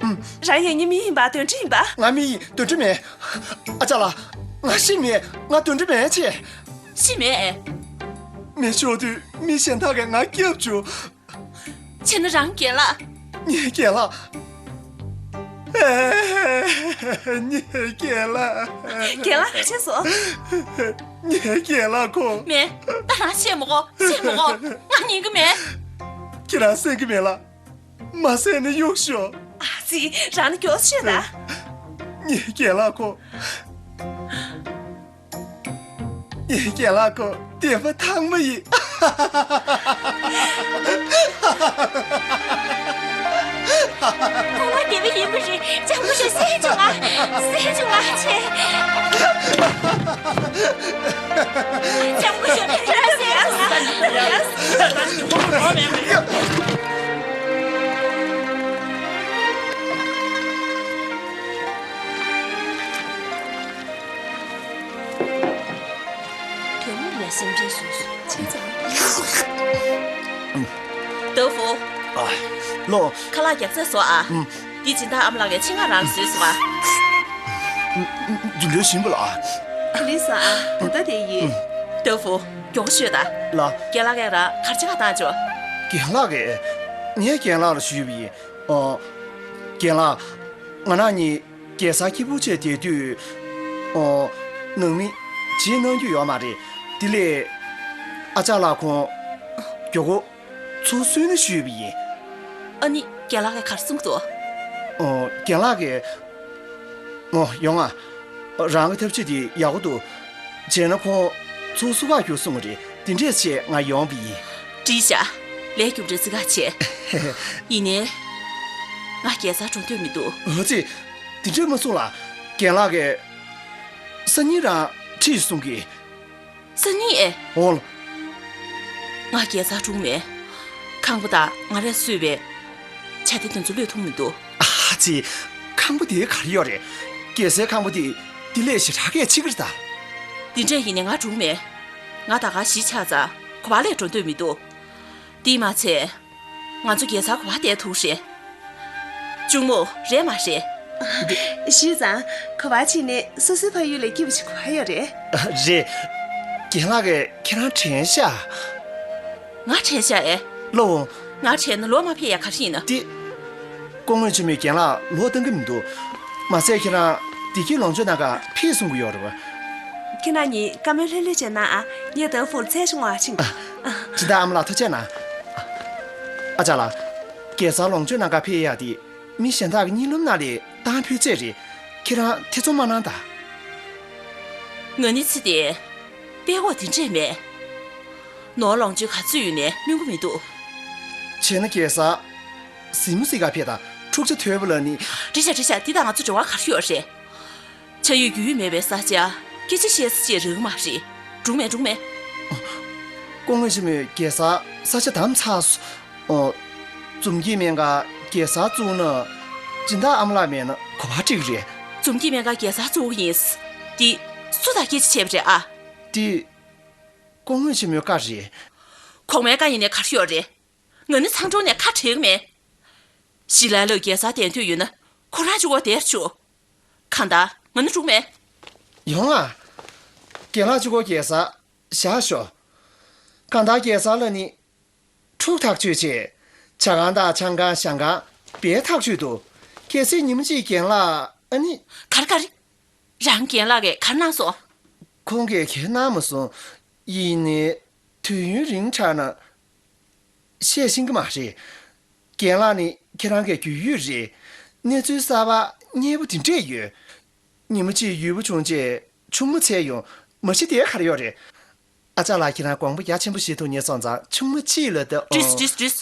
ཨུམ། རང་ཡང་ཉིན་མི་ཡིན་པ་དོན་འགྲིག་ཡིན་པ། ང་མི་ཡིན་དོན་འགྲིག་མེད། ཨ་ཅག་ལགས། ང་ཤི་མེད། ང་དོན་འགྲིག་མེད་ཅེས། ཤི་མེད། མེ་ཤོར་དུས་མི་གཞན་དག་གིས་ང་སྐྱབས་བཅུག་བྱས་ན་རང་རྒན་ལགས། ངའི་རྒན་ལགས། ངའི་རྒན་ལགས། རྒན་ལགས་ག་བྱས་སོང་། ངའི་རྒན་ལགས་ཁོ། མེད། ད་རང་བཤད་མི་དགོས། བཤད་མི་དགོས། ང་ཉན་གི་མེད། ཁྱེད་རང་གསན་གི་མེད་ལགས། མ་གསན་ན་གཡུག་ཤོག་ཨ་ཙི། རང་ནི་མགྱོགས་བཤད་ད། ངའི་རྒན་ལགས་ཁོ། ངའི་རྒན་ལགས་ཁོ་བདེན་པ་ཐང་མ་ཡིན། ཁོ་བ་བདེན་པ་ཡིན་པ་རེད། ལྕམ་སྐུ་ཞབས་གསན་བྱུང་ང་། སེམས་ཆུང་བ་བྱེད། ལྕམ་སྐུ་ཞབས་ཁྱེད་རང་སེམས་ཆུང་བ། དོན་དངོས་ལ་སེམས་ཁྲལ་བཟོས་སོང་། བྱས་ཙང་། ཏོ་ཧྥུ། ཨ། ལོ། ཁ་ལག་རྒྱགས་ཚར་སོང་ཨ། ཨུམ། འདི་སྦྱིན་བདག་ཨ་མ་ལགས་ཀྱིས་ཆེད་མངགས་རང་བཟོས་སོང་ཨ། རྒྱུན་ལས་ཞིམ་པོ་ལ་ཨ། ལགས་སོ་ཨ། ད་ལྟ་དེ་ཡིན། ཨུམ། ཏོ་ཧྥུ། མགྱོགས་ཤོད་ད། ལ། རྒན་ལགས་ཀྱིས་རང་གར་ཆ་ག་བཏང་ཆོག་རྒན་ལགས་ཀྱིས། ངས་རྒན་ལགས་ལ་ཞུས་པ་ཡིན། ཨོ། རྒན་ལགས། ང་རང་གཉིས། རྒྱལ་སར་སྐྱིད་པོ་བྱས་བསྡད་དུས། ཨོ། ནང་མི་བརྗེད་གནང་རྒྱུ་ཡོད་མ་རེད། དེ་ལས། ཨ་ཅག་ལགས་ཁོང་། མགྱོགས་པོ་ཚུར་སོང་ན་ཞུས་པ་ཡིན། ཨ་ནི་རྒན་ལགས་ཀྱིས་ག་རེ་གསུང་གི་འདུག་ཨོ། རྒན་ལགས་ཀྱིས། ཨོ། ཡོང་ང་། རང་གི་ཐབས་ཤེས་དེ་ཡག་པོ་འདུག་བྱས་ན་ཁོང་ཚུར་བསུ་བར་རྒྱུགས་གསུང་གི་རེད། དེ་འདྲས་བྱས་ང་ཡོང་པ་ཡིན། འགྲིག་ཤག་ལས་རྒྱུ་འབྲས་བརྩི་བཀག་བྱས། ཡིན་ནའི། ང་རྒྱལ་སར་འགྲོ་འདོད་མི་འདུག་འོ་ཙི། དེ་འདྲས་མ་གསུང་ལ། རྒན་ལགས་ཀྱིས། སང་ཉིན་རང་ཁྲིད་གསུང་གི། སང་ཉིན་ཨེ། འོ་ལ། ང་རྒྱལ་སར་འགྲོ་མེད། ཁང་པ་དང་ང་རས་བཟོས་པའི་ཇ་དེ་དེ་ཚོ་བླུད་འཐུང་མི་འདུག་ཨ་ཙི། ཁང་པ་དེའི་ག་རེ་ཡོད་རེད། རྒྱལ་སའི་ཁང་པ་དེ་དེ་ལས་ཞེ་དྲག་གས་ཆེ་གི་རེད་ད། དེ་འདྲས་ཡིན་ནའི་ང་འགྲོ་མེད། ང་ད་ག་གཞིས་ཆགས་ཙང་ག་པ་ལས་འགྲོ་འདོད་མི་འདུག་དེས་མ་ཚད། ང་ཚོ་རྒྱལ་སར་ག་པར་བསྡད་ཐུབ་རེད། གཅུང་མོ་རེད་མ་རེད། ཞུས་ཙང་ག་པར་ཕྱིན་ནས་སོ་སོའི་ཕ་ཡུལ་ལས་སྐྱིད་པ་ཞིག་ག་པར་ཡོད་རེད། རེད། རྒན་ལགས་ཀྱིས་ཁྱེད་རང་དྲན་ཤག་ང་དྲན་ཤག་ཨེ། ལོ། ང་དྲན་ན་ལོག་མ་ཕེབས་ཡ་ག་རེ་ཡིན་ན། ཏེ། སྐུ་ངོ་ཆེན་མོས་རྒན་ལགས་ལོག་བཏང་གི་མི་འདུག་མ་ཟད་ཁྱེད་རང་བདེ་སྐྱིད་ལོངས་སྤྱོད་གནང་ག་ཕེབས་གསུང་གི་ཡོད་རེད་པ། ཁྱེད་རང་གཉིས་བཀའ་མོལ་ལྷོད་ལྷོད་བྱས་གནང་ཨ། ངས་ཏོ་ཧྥུར་འཚོལ་བྱུང་བ་ཕྱིན། ཨ། སྦྱིན་བདག་ཨ་མ་ལགས་ཐུགས་རྗེ་གནང་། ཨ་ཅག་ལགས། རྒྱལ་སར་ལོངས་སྤྱོད་གནང་ག་ཕེབས་ཡག་དེ་མི་གཞན་དག་གི་གཉིད་ལམ་ནང་ལས་གཏམ་ཕོད་ཚད་རེད། ཁྱེད་རང་ཐེ་ཚོམ་མ་གནང་དང་། ང་ནི་ཚེ་འདིར་དཔེ་ཁོག་དེ་འདྲས་མེད། ནོར་ལོངས་སྤྱོད་ག་ཚོད་ཡོད་ནའི་སྨྱོ་གི་མི་འདུག་བྱས་ན་རྒྱལ་སར་གཟིགས་མོ་གཟིགས་ག་ཕེབས་དང་འཁྲུག་ཆ་དོད་པོ་ལབ་ནི། འགྲིག་བྱས་འགྲིག་བྱས། འདི་དང་ང་ཚོ་འབྲེལ་བ་ག་རེ་ཡོད་རེད། ཆ་ཡོད་རྒྱུས་ཡོད་མེད་པའི་ས་ཆར་སྐད་ཆ་བཤད་ས་ཅིག་རག་གི་མ་རེད། འགྲོ་མེད་འགྲོ་མེད། སྐུ་ངོ་ཆེན་མོས་རྒྱལ་སར་ས་ཆ་བདམས་ཚར་སོང་། ཨོ། འཛོམས་སྐྱིད་སྨན་ཁང་རྒྱལ་སར་བཙུགས་ན་སྦྱིན་བདག་ཨ་མ་ལགས་མེད་ན་ག་པར་འགྲིག་རེད། འཛོམས་སྐྱིད་སྨན་ཁང་རྒྱལ་སར་བཙུགས་ཀྱི་ཡིན། འདི་སུ་དང་སྐད་ཆ་བྱས་པ་རེད་ཨ། འདི་སྐུ་ངོ་ཆེན་མོའི་བཀའ་རེད། གོང་མའི་བཀའ་ཡིན་ནའི་ག་རེ་ཡོད་རེད། ང་ནི་མཚང་གྲོང་ནས་ཁ་བྲལ་གི་མེད། ཞི་ལའི་ལགས་རྒྱལ་སར་བསྡད་འདོད་ཡོད་ན་ཁོ་རང་གཅིག་པོ་བསྡད་ཆོག་གང་ལྟར་ང་ནི་འགྲོ་མེད། ཡོང་ང་། རྒན་ལགས་གཅིག་པོ་རྒྱལ་སར་བཞག་ཤོག་གང་ལྟར་རྒྱལ་སར་ལ་ནི་འཁྲུག་ཐག་ཆོད་བྱས། ཇ་ཁང་དང་ཆང་ཁང་ཞང་ཁང་སྦས་ཐག་ཆོད་འདུག་གལ་སྲིད་ཉིན་མོ་གཅིག་རྒན་ལགས་ཨ་ནི། ག་རེ་ག་རེ། རང་རྒན་ལགས་ཀྱིས་ག་རེ་གནང་སོང་། ཁོང་གིས་ག་རེ་གནང་མ་སོང་། ཡིན་ནའི་དུས་ཡུན་རིང་དྲགས་ན་བཤད་ཤེས་ཀྱི་མ་རེད། རྒན་ལགས་ནི་ཁྱེད་རང་གི་རྒྱུས་ཡོད་རེད། གནས་ཚུལ་གསར་པ་སྙན་པོ་དེ་འདྲས་ཡོད། ཉིན་མོ་གཅིག་ཡུལ་པོ་བྱུང་རྗེས་ཆུང་མ་འཚོལ་ཡོང་། མ་གཞི་དེ་ག་རེ་ཡོད་རེད། ཨ་ཅག་ལགས་ཁྱེད་རང་དགོངས་པ་རྒྱ་ཆེན་པོ་བཞེས་ཐུབ་མཁན་སོང་ཙང་ཆུང་མ་གཅིག་ལ་ད། འགྲིག་འགྲིག་འགྲིག་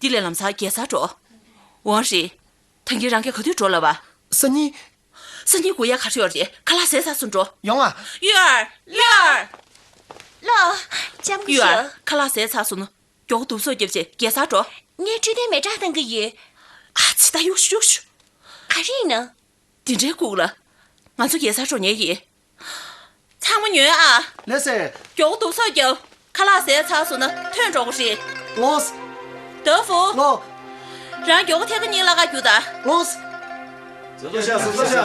འདི་ལས་ལམ་སང་རྒྱལ་སར་འགྲོ། འོང་རེད། ད་གིན་རང་གིས་ག་དུས་འགྲོ་ལབ་པ། སང་ཉིན། སང་ཉིན་སྒུག་ཡ་ག་རེ་ཡོད་རེད། ཁ་ལག་ཟས་ཚར་སོང་འགྲོ། ཡོང་ཨ། ཡོད། ཡོད། ལོ། ལྕམ་སྐུ་ཡོད་ཨ། ཞབས། ཁ་ལག་ཟས་ཚར་སོང་ན་མགྱོགས་པོ་དུབ་སོ་རྒྱབ་བྱས་རྒྱལ་སར་འགྲོ། ངས་འཕྲོད་བསྟེན་མེ་སྲེག་བཏང་གི་ཡོད། ཨ་ཙི། ད་གཡུག་ཤོག་གཡུག་ཤོག་ག་རེ་ཡིན་ན། འདི་འདྲའི་ལྐུགས་ལ། ང་ཚོ་རྒྱལ་སར་འགྲོ་ཉེན་ཡིན། ཚང་མ་ཉོན་ཨ། ལགས་སེ། མགྱོགས་པོ་དུབ་སོ་རྒྱབ། ཁ་ལག་ཟས་ཚར་སོང་ན་ཐོན་འགྲོ་གི་རེད། ལགས་སེ། ཏོ་ཧྥུ། ལགས། རང་མགྱོགས་པོ་ཐད་ཀ་གཉིས་ལ་ཁ་རྒྱུག་ད། ལགས་སེ། ལྕམ་སྐུ་ཞབས།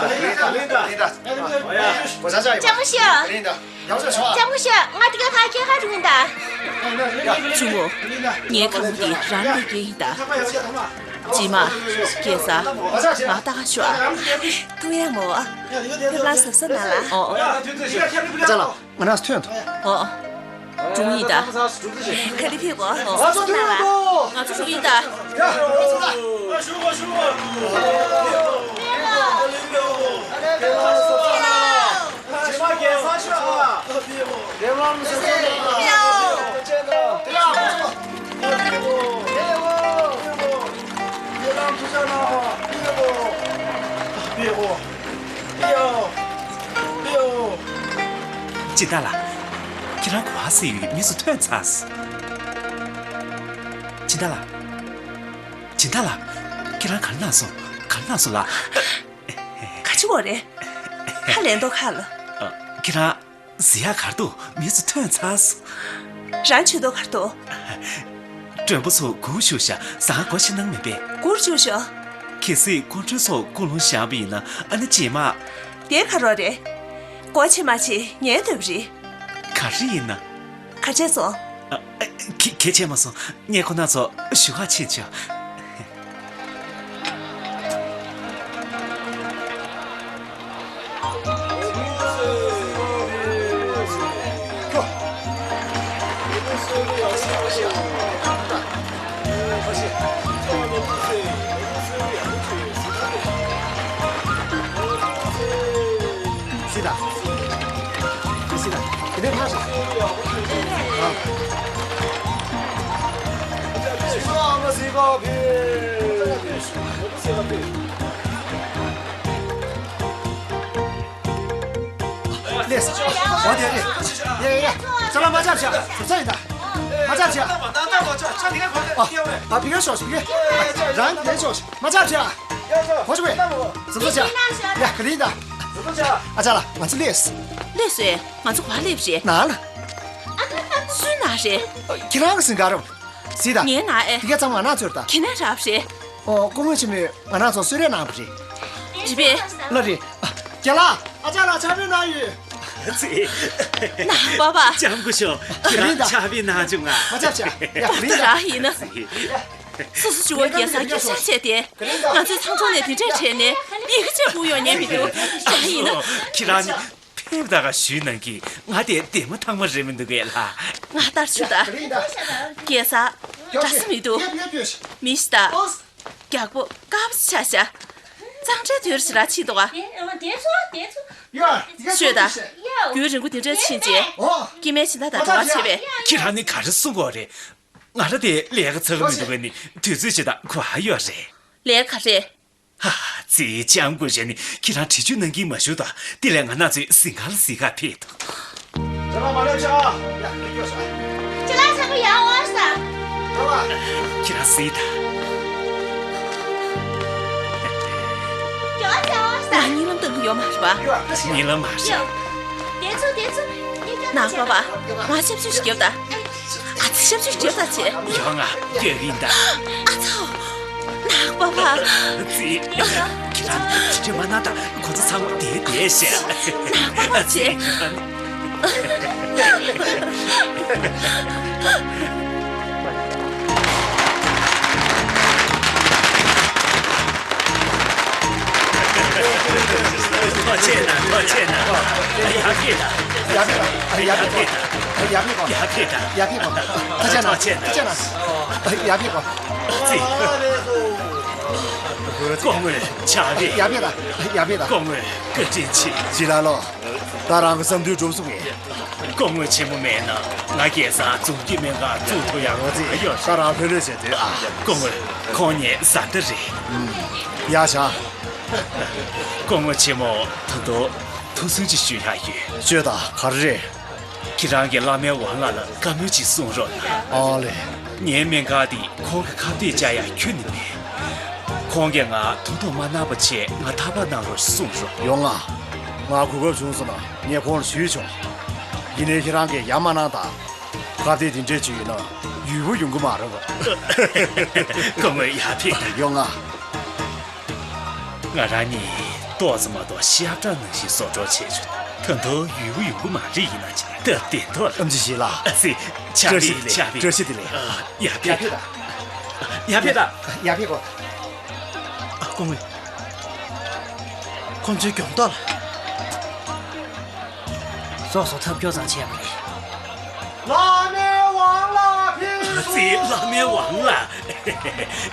ལྕམ་སྐུ་ཞབས། ང་འདི་ག་ཕར་སྐྱེལ་ག་འགྲོ་གི་ཡིན་ད། གཅུང་མོ། ངའི་ཁང་པ་འདི་རང་ལས་སྐྱེལ་ཡིན་ད། རྗེས་མ། རྒྱལ་སར། ང་ལྟ་ག་ཤོག་ཨ། ཐུག་ཡ་མོ། ཕེབས་ལ་གཟབ་གཟབ་གནང་ལ། ཨོ། ཨ་ཅག་ལགས། ང་རང་ཚོ་ཐོན་ཐུབ། ཨོ། འགྲོ་གི་ཡིན་ད། ག་ལེ་ཕེབས་གོ། ཨོ། གཟབ་གཟབ་གནང་ལ། ང་ཚོ་འགྲོ་གི་ཡིན་ད། རྗེས་མ་རྒྱལ་སར་ཤོག་ཨ། ཕེབས་ལ་མི་བཟོད་ནས། ཕེབས་ལ། ཕེབས་ལ། ཕེབས་ལ། ཕེབས་ལ། སྦྱིན་བདག་ལགས། ཁྱེད་རང་ག་པར་ཟེར་ཡོད། མི་ཚོ་ཐོན་ཚར། སྦྱིན་བདག་ལགས། སྦྱིན་བདག་ལགས། ཁྱེད་རང་ག་རེ་གནང་སོང་། ག་རེ་གནང་སོང་ལགས། ག་ཅི་འོ་རེད། ཧ་ལས་མདོག་ཁ་ལ། ཨ། ཁྱེད་རང་ཟེར་ཡག་ག་རེ་འདུག་མི་ཚོ་ཐོན་ཚར་སོང་། རང་བྱེད་མདོག་ག་རེ་འདུག་མགྲོན་པོ་ཚོ་སྒུག་བཞུགས་ཤག་ཟ་ཁང་སྒོ་ཕྱེ་གནང་མེད་པས། སྒུག་བཞུགས་ཤག་གལ་སྲིད་སྐུ་མགྲོན་ཚོ་ཀུན་སློང་བཞག་པ་ཡིན་ན་ཨ་ནི་རྗེས་མ། དེ་ག་རེ་རེད། སྒོ་ཕྱེ་མ་ཕྱེ་ངའི་འདོད་པ་རེད། ག་རེ་ཡིན་ན། ག་བྱས་སོང་། ཨ། ཨ། ག་ག་བྱས་མ་སོང་། ངས་ཁོ་རྣམ་ཚོ་བཞུགས་སྒར་ཕྱིན་ཆོག་སི་ཏཱ། སི་ཏཱ། དེ་ནས་ཕར་ཞོག་ཨ། ལེས། འོ་དེ་རེད། ཡ་ཡ་ཡ། ས་ལ་མ་ཆག་ཆག་ཟུར་ས་ཡིན་ད། མ་ཆག་ཆག་ཨ། ཨ། ཕི་ཁ་ཤོག་ཕི་ཁ། རང་དེ་ཤོག་མ་ཆག་ཆག་གོ་ཆོག་པས། ཟུར་ས་ཆག་ཡ་ག་ལེ་ཡིན་ད། ཨ་ཅག་ལགས། ང་ཚོ་ལེས། ལེས་སོ། ང་ཚོ་ག་པར་སླེབས་རེད། ནང་ལ། སུའི་ནང་རེད། ཁྱེད་རང་གི་སིང་ག་རོ། སི་ཏཱ། ངའི་ནང་ཨེ། དེ་ག་ཚང་མ་ང་རང་ཚོར་ད། ཁྱེད་ནས་རག་རེད། ཨོ། སྐུ་ངོ་ཆེན་མོས་ང་རང་ཚོ་གསོལ་རས་གནང་བ་རེད། རེད་པས། ལ་རེད། ཨ། རྒན་ལགས། ཨ་ཅག་ལགས་ཕྱག་དཔེ་གནང་ཡོད། ཙི། ནག་པ་པ། ལྕམ་སྐུ་ཞབས། ཁྱེད་རང་ཕྱག་དཔེ་གནང་བྱུང་ང་། མ་ཆག་ཆག་ཡ་ག་ལེ་ཡིན་ད། རག་ཡིན་ན། ཙི། སོ་སོ་ཞུ་བ་རྒྱལ་ས་སྐད་ཆ་བྱས་ཏེ། ང་ཚོའི་ཚང་ཚོང་ནས་དེ་འདྲས་བྱས་ནས་ཡི་གེ་གཅིག་སྒུག་ཡོང་ཉན་མི་འདུག་རག་ཡིན་ན། ཁྱེད་རང་ནི། ཕེབས་ད་ག་ཞུས་གནང་གི། ང་དེ་བདེ་མོ་ཐང་མོ་རེད་མི་འདུག་གས་ལགས། ང་ལྟར་ཆུ་ད། རྒྱལ་ས་གྲྭ་ས་མི་འདུག་མི་ཤི་ད། རྒྱག་པོ་དཀར་པོ་ཆ་ཤ། གཙང་སྦྲའི་དུས་ར་ཞིག་ར་ཕྱིན་འདུག་ག་ཤོད་ད། རྒྱུན་རིང་པོ་དེ་འདྲ་ཕྱིན་རྗེས། སྐྱེ་དམན་ཕྱིན་ད་ད་འགྲོ་བ་བྱེད་པས། ཁྱེད་རང་ནི་ག་རེ་གསུང་གི་ཡོད་རེད། ང་ར་དེ་ལས་ཀ་ཚ་གི་མི་འདུག་གས། ནི་དུས་ཚོད་ཅིག་ད་གོ་ཧ་ཡོད་རེད། ལས་ཀ་རེད། ཧ། ཙི། ལྕམ་སྐུ་ཞབས་ནི་ཁྱེད་རང་འདྲི་གཅོད་གནང་གིན་མ་བཞུགས་དང་། དེ་ལས་ང་རང་ཚོའི་གཟིམ་ཁང་ལ་གཟིགས་ག་ཕེབས་དང་། ཁྱེད་རང་མ་ལོས་ཆ། ཡ། ཁྱེད་ལ་ཆ་གི་ཡ་འོ་ས། ཁྱེད་རང་གཟིགས་དང་། ང་གཉིད་ལམ་བཏང་གི་ཡོད་མ་རེད་པ། གཉིད་ལམ་མ་རེད། དེ་ཚོ་དེ་ཚོ། ནག་པ་པ། ང་ཞབས་ཞུ་ཞིག་རྒྱབ་དང་། ཨ་ཙི། ཞབས་ཞུ་རྒྱབ་ད་ཆེ། ཡོང་ང་། སྐྱོ་གི་ཡིན་ད། ཨ་ཚོ། ནག་པ་པ། ཙི། ཁྱེད་རང་ཁྱེད་མ་ན་ད་ཁོ་ཚོ་ཚང་མ་དེ་དེ་ཤ། ནག་པ་པ་ཆེ། ཐུགས་རྗེ་གནང་། ཐུགས་རྗེ་གནང་། ཡར་ཕེབས་དང་། ཡར་ཕེབས་དང་། ཡར་ཕེབས་དང་། ཡར་ཕེབས་དང་། ཐུགས་རྗེ་གནང་། ཐུགས་རྗེ་གནང་། ཡར་ཕེབས་དང་། ཙི། སྐུ་ངོ་ཕྱག་དཔེ། ཡར་ཕེབས་དང་། ཡར་ཕེབས་དང་། སྐུ་ངོ་བཀའ་དྲིན་ཆེ། ཇི་ལ་ལོ། ད་རང་གི་བསམ་འདུན་འགྲུབ་སོང་ངས། སྐུ་ངོ་ཆེན་མོ་མེད་ན་ང་རྒྱལ་ས་འཛུམ་གྱི་སྨན་ཁང་བཙུགས་ཐུབ་ཡག་ཡོད་ཙི། ད་རང་ལྷོད་ལྷོད་བྱས་ཏེ། ཨ། སྐུ་ངོ་ཁོང་ངའི་བཟའ་ཟླ་རེད། ཡ་ཤ། སྐུ་ངོ་ཆེན་མོ། ད་དུང་ཐུགས་སུན་ཅིག་ཞུ་ཡག་ཡོད། ཤོད་ད། ག་རེ་རེད། ཁྱེད་རང་གིས་བླ་སྨན་ཝང་ལགས་ལ་བཀའ་མོལ་ཅིག་གསུང་རོགས་གནང་། ཨ་ལེ། ངའི་སྨན་ཁང་འདི་ཁོང་གི་ཁ་གཏད་བཅག་ཡག་ཁྱོན་ནས་མེད། ཁོང་གིས་ང་ཐུགས་དོགས་མ་གནང་བ་བྱས་ང་ཐར་པ་གནང་རོགས་གསུང་རོགས། ཡོང་ང་། ང་གོ་སྐབས་བྱུང་སོང་ན་ངས་ཁོང་ལ་ཞུས་ཆོག་ཡིན་ནའི་ཁྱེད་རང་གིས་ཡ་མ་གནང་དང་། ཁ་གཏད་དེ་འདྲས་བྱས་ཡོད་ན་ཡུས་པོ་ཡོང་གི་མ་རེད་པ། སྐུ་ངོ་ཡར་ཕེབས་དང་། ཡོང་ང་། ང་རང་གཉིས་ཏོག་ཙམ་མ་གཏོགས་ཤ་ཁྲག་ནང་བཞིན་བཟོ་གྲོགས་བྱས་བྱུང་། ད་དུང་ཡུས་པོ་ཡོང་གི་མ་རེད། ཡིན་ན་ཅི་ད་བདེན་ཐོག་ལ། ཨེམ་ཆི་ཞིག་ལ། ཨ་ཙི། ཕྱག་དཔེ། བཀྲ་ཤིས་བདེ་ལེགས། ཕྱག་དཔེ། བཀྲ་ཤིས་བདེ་ལེགས། ཨ། ཡར་ཕེབས་དང་། ཡར་ཕེབས་དང་། ཡར་ཕེབས་དང་། ཨ། སྐུ་ངོ། ཁོང་ཚོའི་མགྱོགས་མདོག་ལ། སོ་སོ་ཐབས་སྐྱོ་ཙམ་བྱས་པ་རེད། བླ་སྨན་ཝང་ལགས་ཕེབས་སོང་། ཙི། བླ་སྨན་ཝང་ལགས།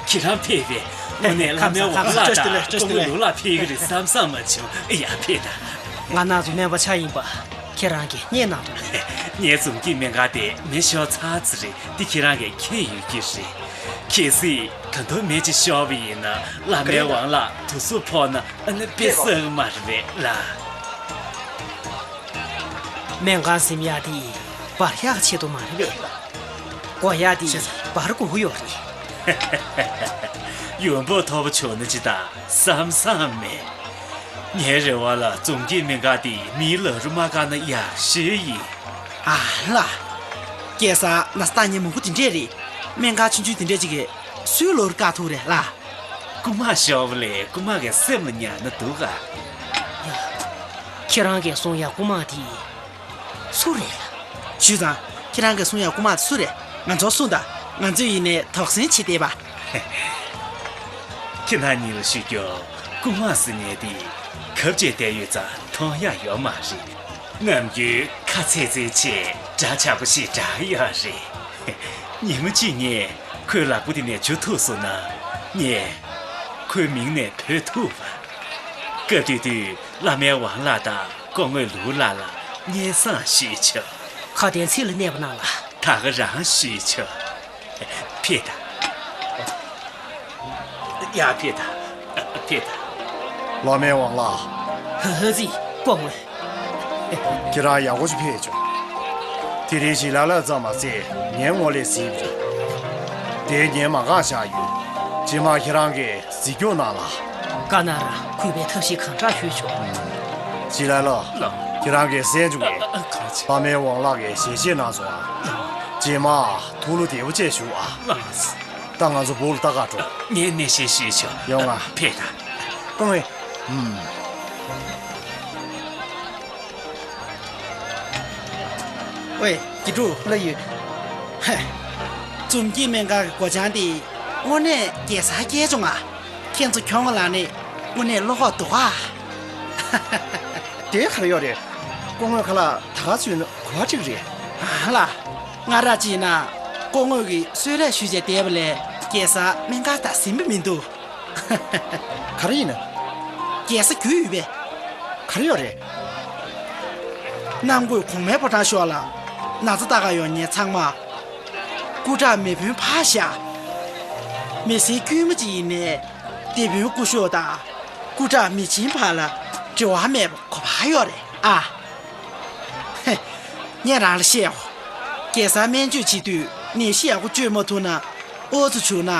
ཁྱེད་རང་ཕེབས་པས་དངོས་གནས་བླ་སྨན་ཝང་ལགས་དང་སྐུ་ངོ་ལུང་ལགས་ཕེབས་ཀྱི་རེད་བསམ་བསམ་མ་བྱུང་། ཡར་ཕེབས་དང་། ང་རང་ཚོའི་སྨན་པ་ཆགས་ཡིན་པ་ཁྱེད་རང་གིས་རྙེད་གནང་འདུག་ངའི་འཛུམ་སྐྱིད་སྨན་ཁང་དེ་མེ་ཤོར་ཚར་ཙམ་རེད། འདི་ཁྱེད་རང་གིས་མཁྱེན་ཡོད་ཀྱི་རེད། གལ་སྲིད་ད་དུང་མེ་ཅིག་ཤོར་བ་ཡིན་ན་བླ་སྨན་ཝང་ལགས་དུག་སོགས་ཕོག་ན་ཨ་ནི་དཔེ་བསགས་མ་རེད་ལ། སྨན་ཁང་ཟིན་ཡག་དེ་བར་ཡག་ཆེད་དུ་མ་རེད་པས། དགོས་ཡག་དེ་བར་དགོས་ཀྱི་ཡོད་རེད། ཡོང་འབབ་མཐོ་པོ་བྱུང་ན་ཅི་དང་བསམ་བསམ་མེད། ངའི་རེ་བ་ལ་འཛོམས་སྐྱིད་སྨན་ཁང་དེ་མིའི་ལག་རུ་མ་བཀག་ན་ཡག་ཤོས་ཡིན། ཨ་ལ། སྐལ་བཟང་ན་ཚ་ཉེན་མང་པོ་དེ་འདྲས་རེད། སྨན་ཁང་ཆུང་ཆུང་དེ་འདྲས་ཅིག་གིས་སུའི་ལག་རུ་བཀག་ཐུབ་རེད་ལ། རྐུ་མ་ཤོར་བ་ལས་རྐུ་མ་གི་སེམས་ལ་ཉར་ན་འདུག་ག་ཁྱེད་རང་གིས་གསུང་ཡག་རྐུ་མ་དེ་སུ་རེད་ལ། ཞུས་ཙང་ཁྱེད་རང་གིས་གསུང་ཡག་རྐུ་མ་དེ་སུ་རེད། ང་ཚོར་གསུངས་དང་། ང་ཚོས་ཡིན་ནའི་དོགས་ཟོན་བྱེད་བསྡད་པ། ཁྱེད་རང་གཉིས་ལ་ཞུ་རྒྱུ། རྐུ་མ་ཟེར་མཁན་དེ་གབ་བྱས་བསྡད་ཡོད་ཙང་མཐོང་ཡག་ཡོད་མ་རེད། ནམ་རྒྱུན་ཁ་ཚིག་ཚིག་བྱས་འདྲ་ཆགས་པོ་ཞིག་འདྲ་ཡོད་རེད། ཉི་མ་གཅིག་ངས་ཁོའི་ལག་པ་དེ་ནས་འཇུ་ཐུབ་སོང་ན། ངས་ཁོའི་མིང་ནས་བོས་ཐུབ་པ། སྐབས་དེ་དུས་བླ་སྨན་ཝང་ལགས་དང་སྐུ་ངོ་ལུའུ་ལགས་ལ་སྙན་སེང་ཞུས་ཆོག་ཁ་དན་ཚིག་ལ་གནས་པ་གནང་ལ། ད་ག་རང་ཞུས་ཆོག་ཕེབས་དང་། ཡ། ཕེབས་དང་། ཕེབས་དང་། བླ་སྨན་ཝང་ལགས། ཧ་ཧ་ཙི། སྐུ་ངོ། ཁྱེད་རང་ཡག་པོ་ཞིག་ཕེབས་བྱུང་། དེ་རིང་ཞི་ལ་ལ་ཙམ་མ་ཟད་ངའི་ངོ་ལས་གཟིགས་པ་རེད། དེ་ངས་མ་བཀག་བཞག་ཡོད། རྗེས་མ་ཁྱེད་རང་གིས་གཟིགས་སྐྱོང་གནང་ལ། བཀའ་གནང་ར། གུས་པས་ཐབས་ཤེས་གང་དྲག་ཞུས་ཆོག་ཞི་ལ་ལ། ལགས། ཁྱེད་རང་གིས་གསན་བྱུང་ངས། ཨ། ཨ། གང་བྱེད། བླ་སྨན་ཝང་ལགས་ཀྱིས་ཞལ་བཞེས་གནང་སོང་ཨ། ལགས། རྗེས་མ་ཐུགས་བློ་བདེ་པོ་བྱས་བཞུགས་ཨ། ལགས། ད་ང་ཚོ་སྦུག་ལ་ལྟ་ག་འགྲོ། ངས་གནས་བཤད་ཞུས་ཆོག་ཡོང་ང་། ཕེབས་དང་། སྐུ་ངོ། ཨུམ། ཝེ། དགེ་ཕྲུག་ལ་ཡོད། ཧེ། འཛོམས་སྐྱིད་སྨན་ཁང་གི་སྒོ་བྱང་དེ་དངོས་གནས་རྒྱལ་སར་སྐྱེས་བྱུང་ང་། ཁྱེད་ཚོ་ཁྱོད་ང་ལ་ནི་དངོས་གནས་བློ་ཁོག་འདུག་ཨ། དེ་ག་རེ་ཡོད་རེད། སྐུ་ངོ་ཁ་ལག་ད་ག་ཚོད་ན་གོ་བ་གཅིག་རེད། ཨ་ལ། སྔ་རབས་ཅིག་ན་སྐུ་ངོ་གིས་གསོལ་རས་ཞུས་བྱས་བསྡད་པ་ལས་རྒྱལ་སར་སྨན་ཁང་ད་ཟིན་པ་མི་འདུག་ག་རེ་ཡིན་ན། རྒྱལ་སར་རྒྱུས་ཡོད་པས། ག་རེ་ཡོད་རེད། གནམ་བསྐོས་གོང་མའི་ཕོ་བྲང་ཤོག་ལ། ན་ཚ་ལྟ་ག་ཡོང་མཁན་ཚང་མ། སྐུ་དྲག་མེ་དཔོན་ཕར་བཞག་མི་སེར་དཀྱུས་མ་ཅིག་ཡིན་ནའི། སྡེ་དཔོན་སྐུ་ཞབས་དང་སྐུ་དྲག་མི་ཆེན་བར་ལ་འབྲེལ་བ་མེད་པ་གོ་བ་ཡོད་རེད་ཨ། ངས་རང་ལ་བཤད་འོ། རྒྱལ་སར་སྨན་བཅོས་བྱེད་དུས་ནད་གཞི་ཡག་པོ་བཅོས་མ་ཐུབ་ན། ཨོ་ཙི་བྱུང་ན་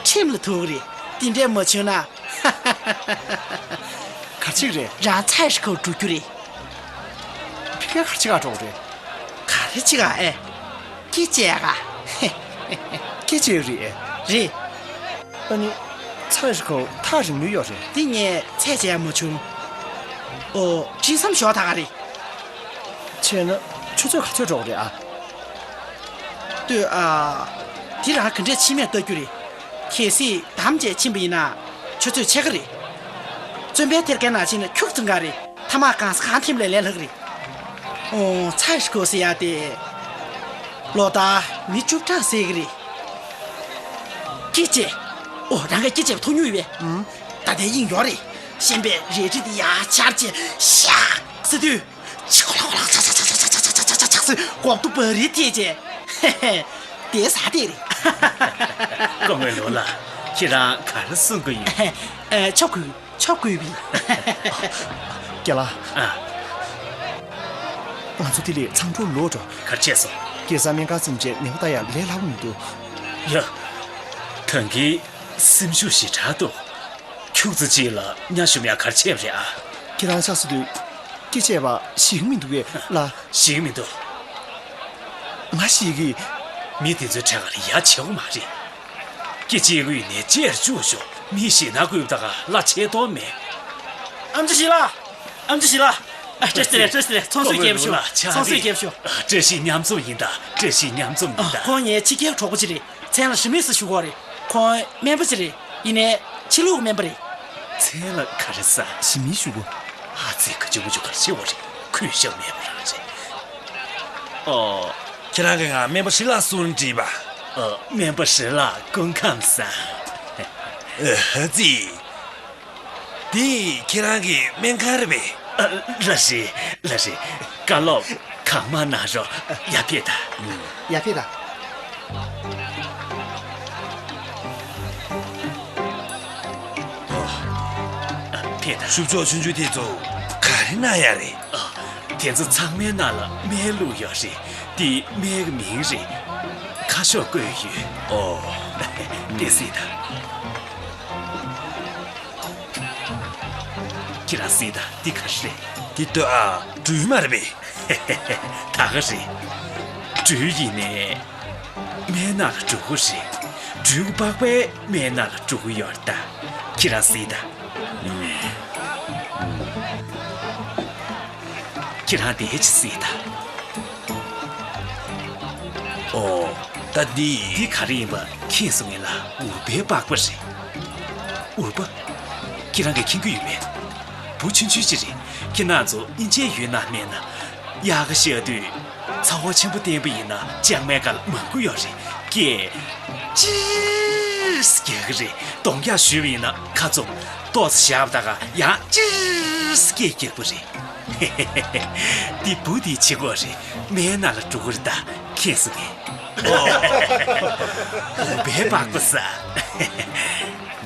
ཁྲིམས་ལ་ཐུག་གི་རེད། དེ་འདྲས་མ་བྱུང་ན། ག་ཅིག་རེད། རང་ཚ་ཧྲི་ཁོ་འགྲོ་རྒྱུ་རེད། ཕ་གིར་ག་ཅིག་ག་འགྲོ་གི་རེད། ག་རེ་ཅིག་ག་ཨེ། སྐེ་བཅད་ག་སྐེ་བཅད་རེད། རེད། ཨ་ནི། ཚ་ཧྲི་ཁོ་ཐག་རིང་ལོས་ཡོད་རེད། འདི་ངས་ཚད་བྱས་མ་བྱུང་། ཨོ། དྲི་མཚམས་ཞོག་ད་ག་རེད། བྱས་ན་ཆུ་ཚོད་ག་ཚོད་འགྲོ་གི་རེད་ཨ། ལྟོས་ཨ། འདི་རང་ག་འདྲས་ཕྱིན་མེད་ལྟ་རྒྱུ་རེད། གལ་སྲིད་འདམ་བྱས་ཕྱིན་པ་ཡིན་ན། ཆུ་ཚོད་ཕྱེད་ཀ་རེད། བཙོན་པའི་ཐེར་ཀའི་ནང་ཕྱིན་ན་ཁྱུག་ཙམ་ག་རེད། ཐ་མག་གང་ས་གང་ཐིམ་ལས་ལས་ལྷག་རེད། ཨོ། ཚ་ཧྲི་ཁོ་ཟེར་ཡ་དེ། ལོ་ལྟར་མི་བཅུ་ཕྲག་ཟེར་གི་རེད། སྐེ་བཅད། ཨོ། རང་གིས་སྐེ་བཅད་པ་མཐོང་མྱོང་ཡོད་པས། ཨུམ། ད་ལྟའི་དབྱིངས་ཡོད་རེད། གཤན་པས་རལ་གྲི་དེ་ཡར་འཕྱར་བྱས་ཤག་ཟེར་དུས། ཆི་ཁོ་ལ་ཁོ་ལ་ཆག་ཆག་ཆག་ཆག་ཟེར་འོབ་ཏོ་བ་རི་ཐེ་བྱས། དེ་ཟ་དེ་རེད། སྐུ་ངོ་ལུའུ་ལགས། ཁྱེད་རང་ག་རེ་གསུང་གི་ཡོད། ཨ། ཆོག་གི། ཆོག་གི་བི། རྒན་ལགས། ཨ། ང་ཚོ་དེ་ལས་མཚམས་འགྲོ་ལོག་འགྲོ། ག་རེ་བྱས་སོང་། རྒྱལ་སར་སྨན་ཁང་ཟིན་བྱས་ནད་པ་ལྟ་ཡག་ལས་སླ་པོ་མི་འདུག་ཡ། ད་གིན་སེམས་ཤུགས་ཞེ་དྲག་འདུག་ཁྱུག་ཙམ་ཅིག་ལ་ཉ་ཞུམ་ཡག་ག་རེ་བྱས་པ་རེད་ཨ། ཁྱེད་རང་ཆགས་སུ་དུས། སྐེ་བཅད་པ་ཞིག་མི་འདུག་གས་ལ། ཞིག་མི་འདུག་ང་ཞིག་གིས། མི་དེ་ཚོའི་གྲས་ཀ་ལ་ཡ་བྱེད་དགོས་མ་རེད། སྐེ་བཅད་དགོས་ནས་བཅད་བཅུག་ཤོག་མི་ཞིག་ན་དགོས་པ་ད་ག་ལ་ཆད་དོན་མེད། ཨམ་ཅི་ཞིག་ལ། ཨམ་ཅི་ཞིག་ལ། ཨ། བཀྲ་ཤིས་བདེ་ལེགས། བཀྲ་ཤིས་བདེ་ལེགས། ཚོང་སོས་རྒྱབ་ཤོག་ཚོང་སོས་རྒྱབ་ཤོག་བཀྲ་ཤིས་མཉམ་འཛོམས་ཡིན་ད། བཀྲ་ཤིས་མཉམ་འཛོམས་ཡིན་ད། ཁོང་ངའི་ཕྱི་རྒྱལ་གྲོགས་པོ་ཅིག་རེད། མཚན་ལ་ཞི་མི་ཟེར་ཞུ་གོ་རེད། ཁོང་སྨན་པ་ཅིག་རེད། ཡིན་ནའི་ཕྱི་ལུགས་སྨན་པ་རེད། མཚན་ལ་ག་རེ་ཟ། ཞི་མི་ཞུ་གོ་ཨ་ཙི། ག་ཅི་མ་ཅི་ག་རེ་བྱེད་བ་རེད། ཁོས་ཤ་མེད་པ་རང་རེད། ཨོ། ཁྱེད་རང་གིས་ང་སྨན་པ་ཧྲི་ལགས་གསུང་དྲིས་པ། ཨོ། སྨན་པ་ཧྲི་ལགས་སྐུ་ཁམས་བཟང་། ཨ་ཙི། འདི་ཁྱེད་རང་གི་སྨན་ཁང་རེད་པས། ཨ། ལགས་རེད། ལགས་རེད། བཀའ་སློབ་གང་མང་གནང་རོགས། ཡར་ཕེབས་དང་། ཡར་ཕེབས་དང་། ཨ། ཕེབས་དང་། ཤུབས་ཆོག་ཆུང་ཆུང་དེ་ཚོ་ག་རེ་གནང་ཡ་རེད། ཨ། དེ་ཚོ་ཚང་མའི་ནང་ལ་སྨན་བླུགས་ཡོད་རེད། འདི་སྨན་གྱི་མིང་རེད། ཁ་ཤོག་བཀོད་ཡོད། ཨོ། དེ་གཟིགས་དང་། ཁྱེད་རང་གཟིགས་དང་། འདི་ག་རེ་རེད། འདི་ལྟོས་ཨ། སྦྲུལ་མ་རེད་པས། ད་ག་རེད། སྦྲུལ་ཡིན་ནའི། སྨན་ནང་ལ་འགྲོ་གི་རེད། སྦྲུལ་གྱི་པགས་པས་སྨན་ནང་ལ་འགྲོ་གི་ཡོད་རེད་ད། ཁྱེད་རང་གཟིགས་དང་། ཁྱེད་རང་དེ་ཅིག་གཟིགས་དང་། ཨོ། ད་འདི། འདི་ག་རེ་ཡིན་པ་མཁྱེན་སོང་ངས་ལ། འུར་པའི་པགས་པ་རེད། འུར་པ། ཁྱེད་རང་གིས་མཁྱེན་གྱི་ཡོད་པས། འབུ་ཆུང་ཆུང་ཅིག་རེད། ཁྱེད་རང་ཚོ་དབྱིན་ཇིའི་ཡུལ་ན་སྨན་ན། དབྱར་ཁ་ཤར་དུས། ཚ་བ་ཆེན་པོ་བསྟན་པ་ཡིན་ན་ལྕང་མའི་ཁ་ལ་མང་པོ་ཡོད་རེད། སྐད། ཅིར་ཟེར་རྒྱག་གི་རེད། གདོང་རྒྱག་ཞུས་པ་ཡིན་ན་ཁ་བཙུམ། ཏོག་ཙམ་བཞག་པ་ད་ག་ཡང་ཅིར་ཟེར་སྐད་རྒྱག་པ་རེད། འདི་འབུ་འདིས་བྱེད་དགོས་རེད། སྨན་ནང་ལ་འགྲོ་གི་རེད་ད། མཁྱེན་སོང་ངས། འུར་པའི་པགས་པ་ཟ།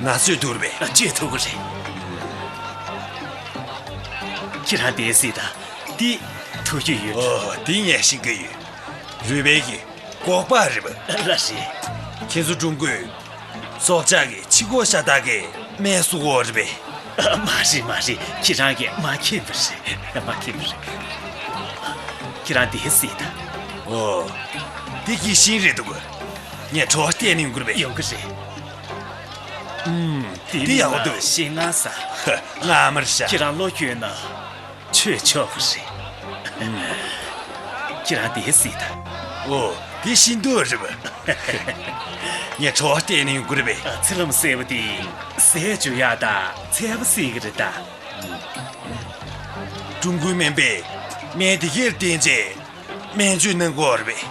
ན་ཚ་གཅོད་ཐུབ་རེད་པས། གཅོད་ཐུབ་ཀྱི་རེད། ཁྱེད་རང་དེ་གཟིགས་དང་། འདི་ཐུགས་རྒྱུས་ཡོད། ཨོ། འདི་ངས་ཤེས་ཀྱི་ཡོད། རུས་སྦལ་གྱི་སྒོག་པ་རེད་པ། ལགས་རེད། ཁྱེད་ཚོ་ཀྲུང་གོའི་སྲོག་ཆགས་ཀྱི་ཕྱི་སྐོར་ཤ་སྟག་གི་སྨན་བཟོ་གི་ཡོད་རེད་པས། མ་རེད་མ་རེད། ཁྱེད་རང་གིས་མ་མཁྱེན་པ་རེད། མ་མཁྱེན་པ་རེད། ཁྱེད་རང་དེ་གཟིགས་དང་། ཨོ། འདི་གི་ཤིང་རེད་འདུག་ངས་གྲོགས་བལྟས་ནས་ཡོང་གི་རེད་པས། ཡོང་གི་རེད། ཨུམ། འདི་འདི་ཡག་པོ་འདུག་ཤིང་ང་ས། ཧ། ང་མར་ཤ། ཁྱེད་རང་བློ་འགྱོད་ན། ཆོས་ཆོག་གི་རེད། ཁྱེད་རང་དེ་གཟིགས་དང་། ཨོ། དེ་ཤིང་ཏོག་རེད་པ། ངས་གྲོགས་བལྟས་ནས་ཡོང་གི་རེད་པས། ཚི་ལུམ་སེར་པོ་དེ་ཟས་བཅུག་ཡག་དང་ཚད་པ་སྲིད་ཀྱི་རེད་ད། ཀྲུང་གོའི་སྨན་པས་སྨན་དེ་གར་བསྟེན་རྗེས་སྨན་བཅོས་གནང་གི་ཡོད་རེད་པས།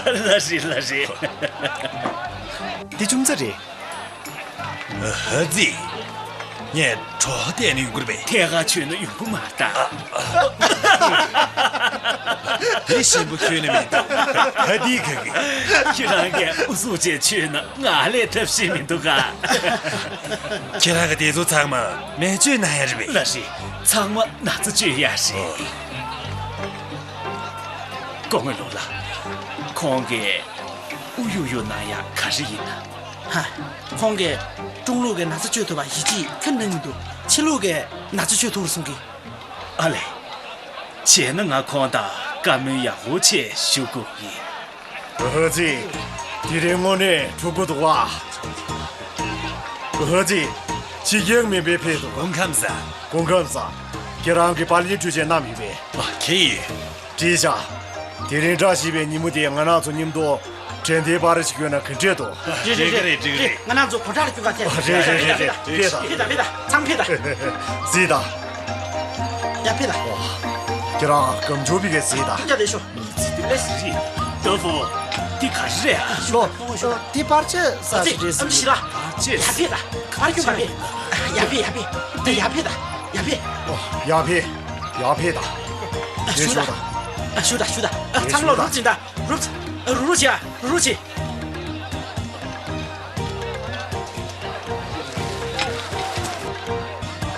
ལགས་རེད་ལགས་རེད། དེ་ཅུང་ཙག་རེད། ཧ་ཙི། ངས་གྲོགས་བལྟས་ནས་ཡོང་གི་རེད་པས། ཐད་ཀར་མཆོད་ན་ཡོང་གི་མ་རེད་ད། དེ་ཞིམ་པོ་ཁྱོན་ནས་མི་འདུག་ཧ་དེའི་ཁ་གི། ཁྱེད་རང་གིས་ཨུ་ཚུགས་བྱས་མཆོད་ན་ང་ལས་ཐབས་ཤེས་མི་འདུག་ག་ཁྱེད་རང་གིས་དེ་ཚོ་ཚང་མ་སྨན་བཅོས་གནང་ཡ་རེད་པས། ལགས་རེད། ཚང་མ་ན་ཚ་བཅོས་ཡ་རེད། སྐུ་ངོ་ལུང་ལགས། ཁོང་གིས་ཨུ་ཡུག་ཡུག་གནང་ཡ་ག་རེ་ཡིན་ན། ཧ། ཁོང་གིས་ཀྲུང་ལུགས་ཀྱི་ན་ཚ་བཅོས་ཐུབ་པ་ཡིད་ཆེས་ཁ་གནང་གི་འདུག་ཕྱི་ལུགས་ཀྱི་ན་ཚ་བཅོས་ཐུབ་པར་གསུང་གི། ཨ་ལས། བྱས་ན་ང་ཁོང་དང་བཀའ་མོལ་ཡག་པོ་བྱས་ཞུ་དགོས་ཀྱི་ཡིན། ཧ་ཙི། དེ་རིང་དངོས་གནས་འཁྲུག་པོ་འདུག་པ། ཧ་ཙི། ཕྱི་རྒྱལ་མི་སྤེལ་ཕེབས་འདུག་སྐུ་ཁམས་བཟང་། སྐུ་ཁམས་བཟང་། ཁྱེད་རང་གིས་པར་ལེན་འཕྲུལ་ཆས་བསྣམས་ཡོད་པས། ཨ། ཁྱེད་ཡིན། བཀྲིས་བྱ། དེ་རིང་བཀྲ་ཤིས་པའི་ཉིན་མོ་དེ་ང་རང་ཚོ་མཉམ་དུ་དྲན་རྟེན་པར་ཞིག་བསྐྱོན་ན་ག་འདྲས་འདུག་རེད་རེད་འགྲིག་གི་རེད། ང་རང་ཚོ་གོ་ཁྲག་ལ་སྐྱོན་ག་ཐེབས། རེད་རེད་རེད་རེད། ཕེབས་དང་། ཕེབས་དང་ཕེབས་དང་། ཚང་ཕེབས་དང་། གཟིགས་དང་། ཡ་ཕེབས་དང་། ཁྱེད་རང་སྒམ་ཆུང་ཕ་གིར་གཟིགས་དང་། ཡ་ལེགས་ཤོག་ལེ་སི་རི། ཏོ་ཕོ། འདི་ག་རེ་རེད་ཨ། ཤོག་འདི་པར་ཆས་ས་ཨ་ཙི་རེད། ཨམ་ཆི་ཤི་ལ། པར་ཆས། ཡ་ཕེབས་དང་། ཨ་ཁྱོད་མ་ཕེབས། ཡ་ཕེབས་ཡ་ཕེབས། ཡ་ཕེབས་དང་། ཡ་ཕེབས། ཡ་ཕེབས་ཡ་ཕེབས་དང་། ཞུ་དང་། ཞུ་དང་ཞུ་དང་། ཚང་མ་ལ་རུབ་ཅིག་དང་། རུབ། རུ་རུ་བྱེད་ཨ། རུ་རུ་བྱེད།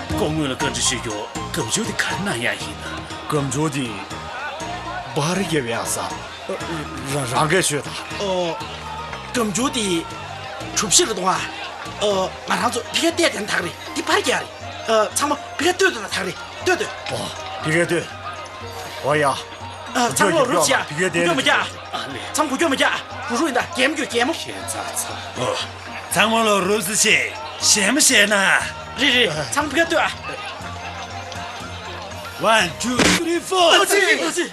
སྐུ་ངོ་ལ་བཀའ་འདྲི་ཞུ་རྒྱུ། སྒམ་ཆུང་དེ་ག་རེ་གནང་ཡག་ཡིན་ན། སྒམ་ཆུང་དེ་པར་རྒྱབ་ཡག་ས། རང་རང་གིས་ཤོད་དང་། ཨོ། སྒམ་ཆུང་དེ་གྲུ་བཞི་ལ་གཏོང་ཨ། ཨོ། ང་རང་ཚོ་ཕ་གིར་བལྟས་བསྡད་ན་ད་ག་རེད། འདི་པར་རྒྱག་རེད། ཨ། ཚང་མ་ཕ་གིར་ལྟོས་དང་ད་ག་རེད། ལྟོས་ལྟོས། ཨོ། ཕ་གིར་ལྟོས། ཨོ་ཡ། ཨ། ཚང་མ་རུབ་བྱེད་ཨ། གུ་གྱོད་མ་རྒྱག་ཨ་ལེ། ཚང་མ་གུ་གྱོད་མ་རྒྱག་རུ་རུ་ཡིན་ད། གད་མོ་རྒྱོབ་གད་མོ། ཁྱད་མཚར་ཚ། ཨོ། ཚང་མ་ལ་རུབ་ཙམ་བྱེད། ཞེད་མ་བྱེད་ན། རེད་རེད། ཚང་མ་ཕ་གིར་ལྟོས་ཨ། One, two, three, four. ཨ་ཙི། ཨ་ཙི།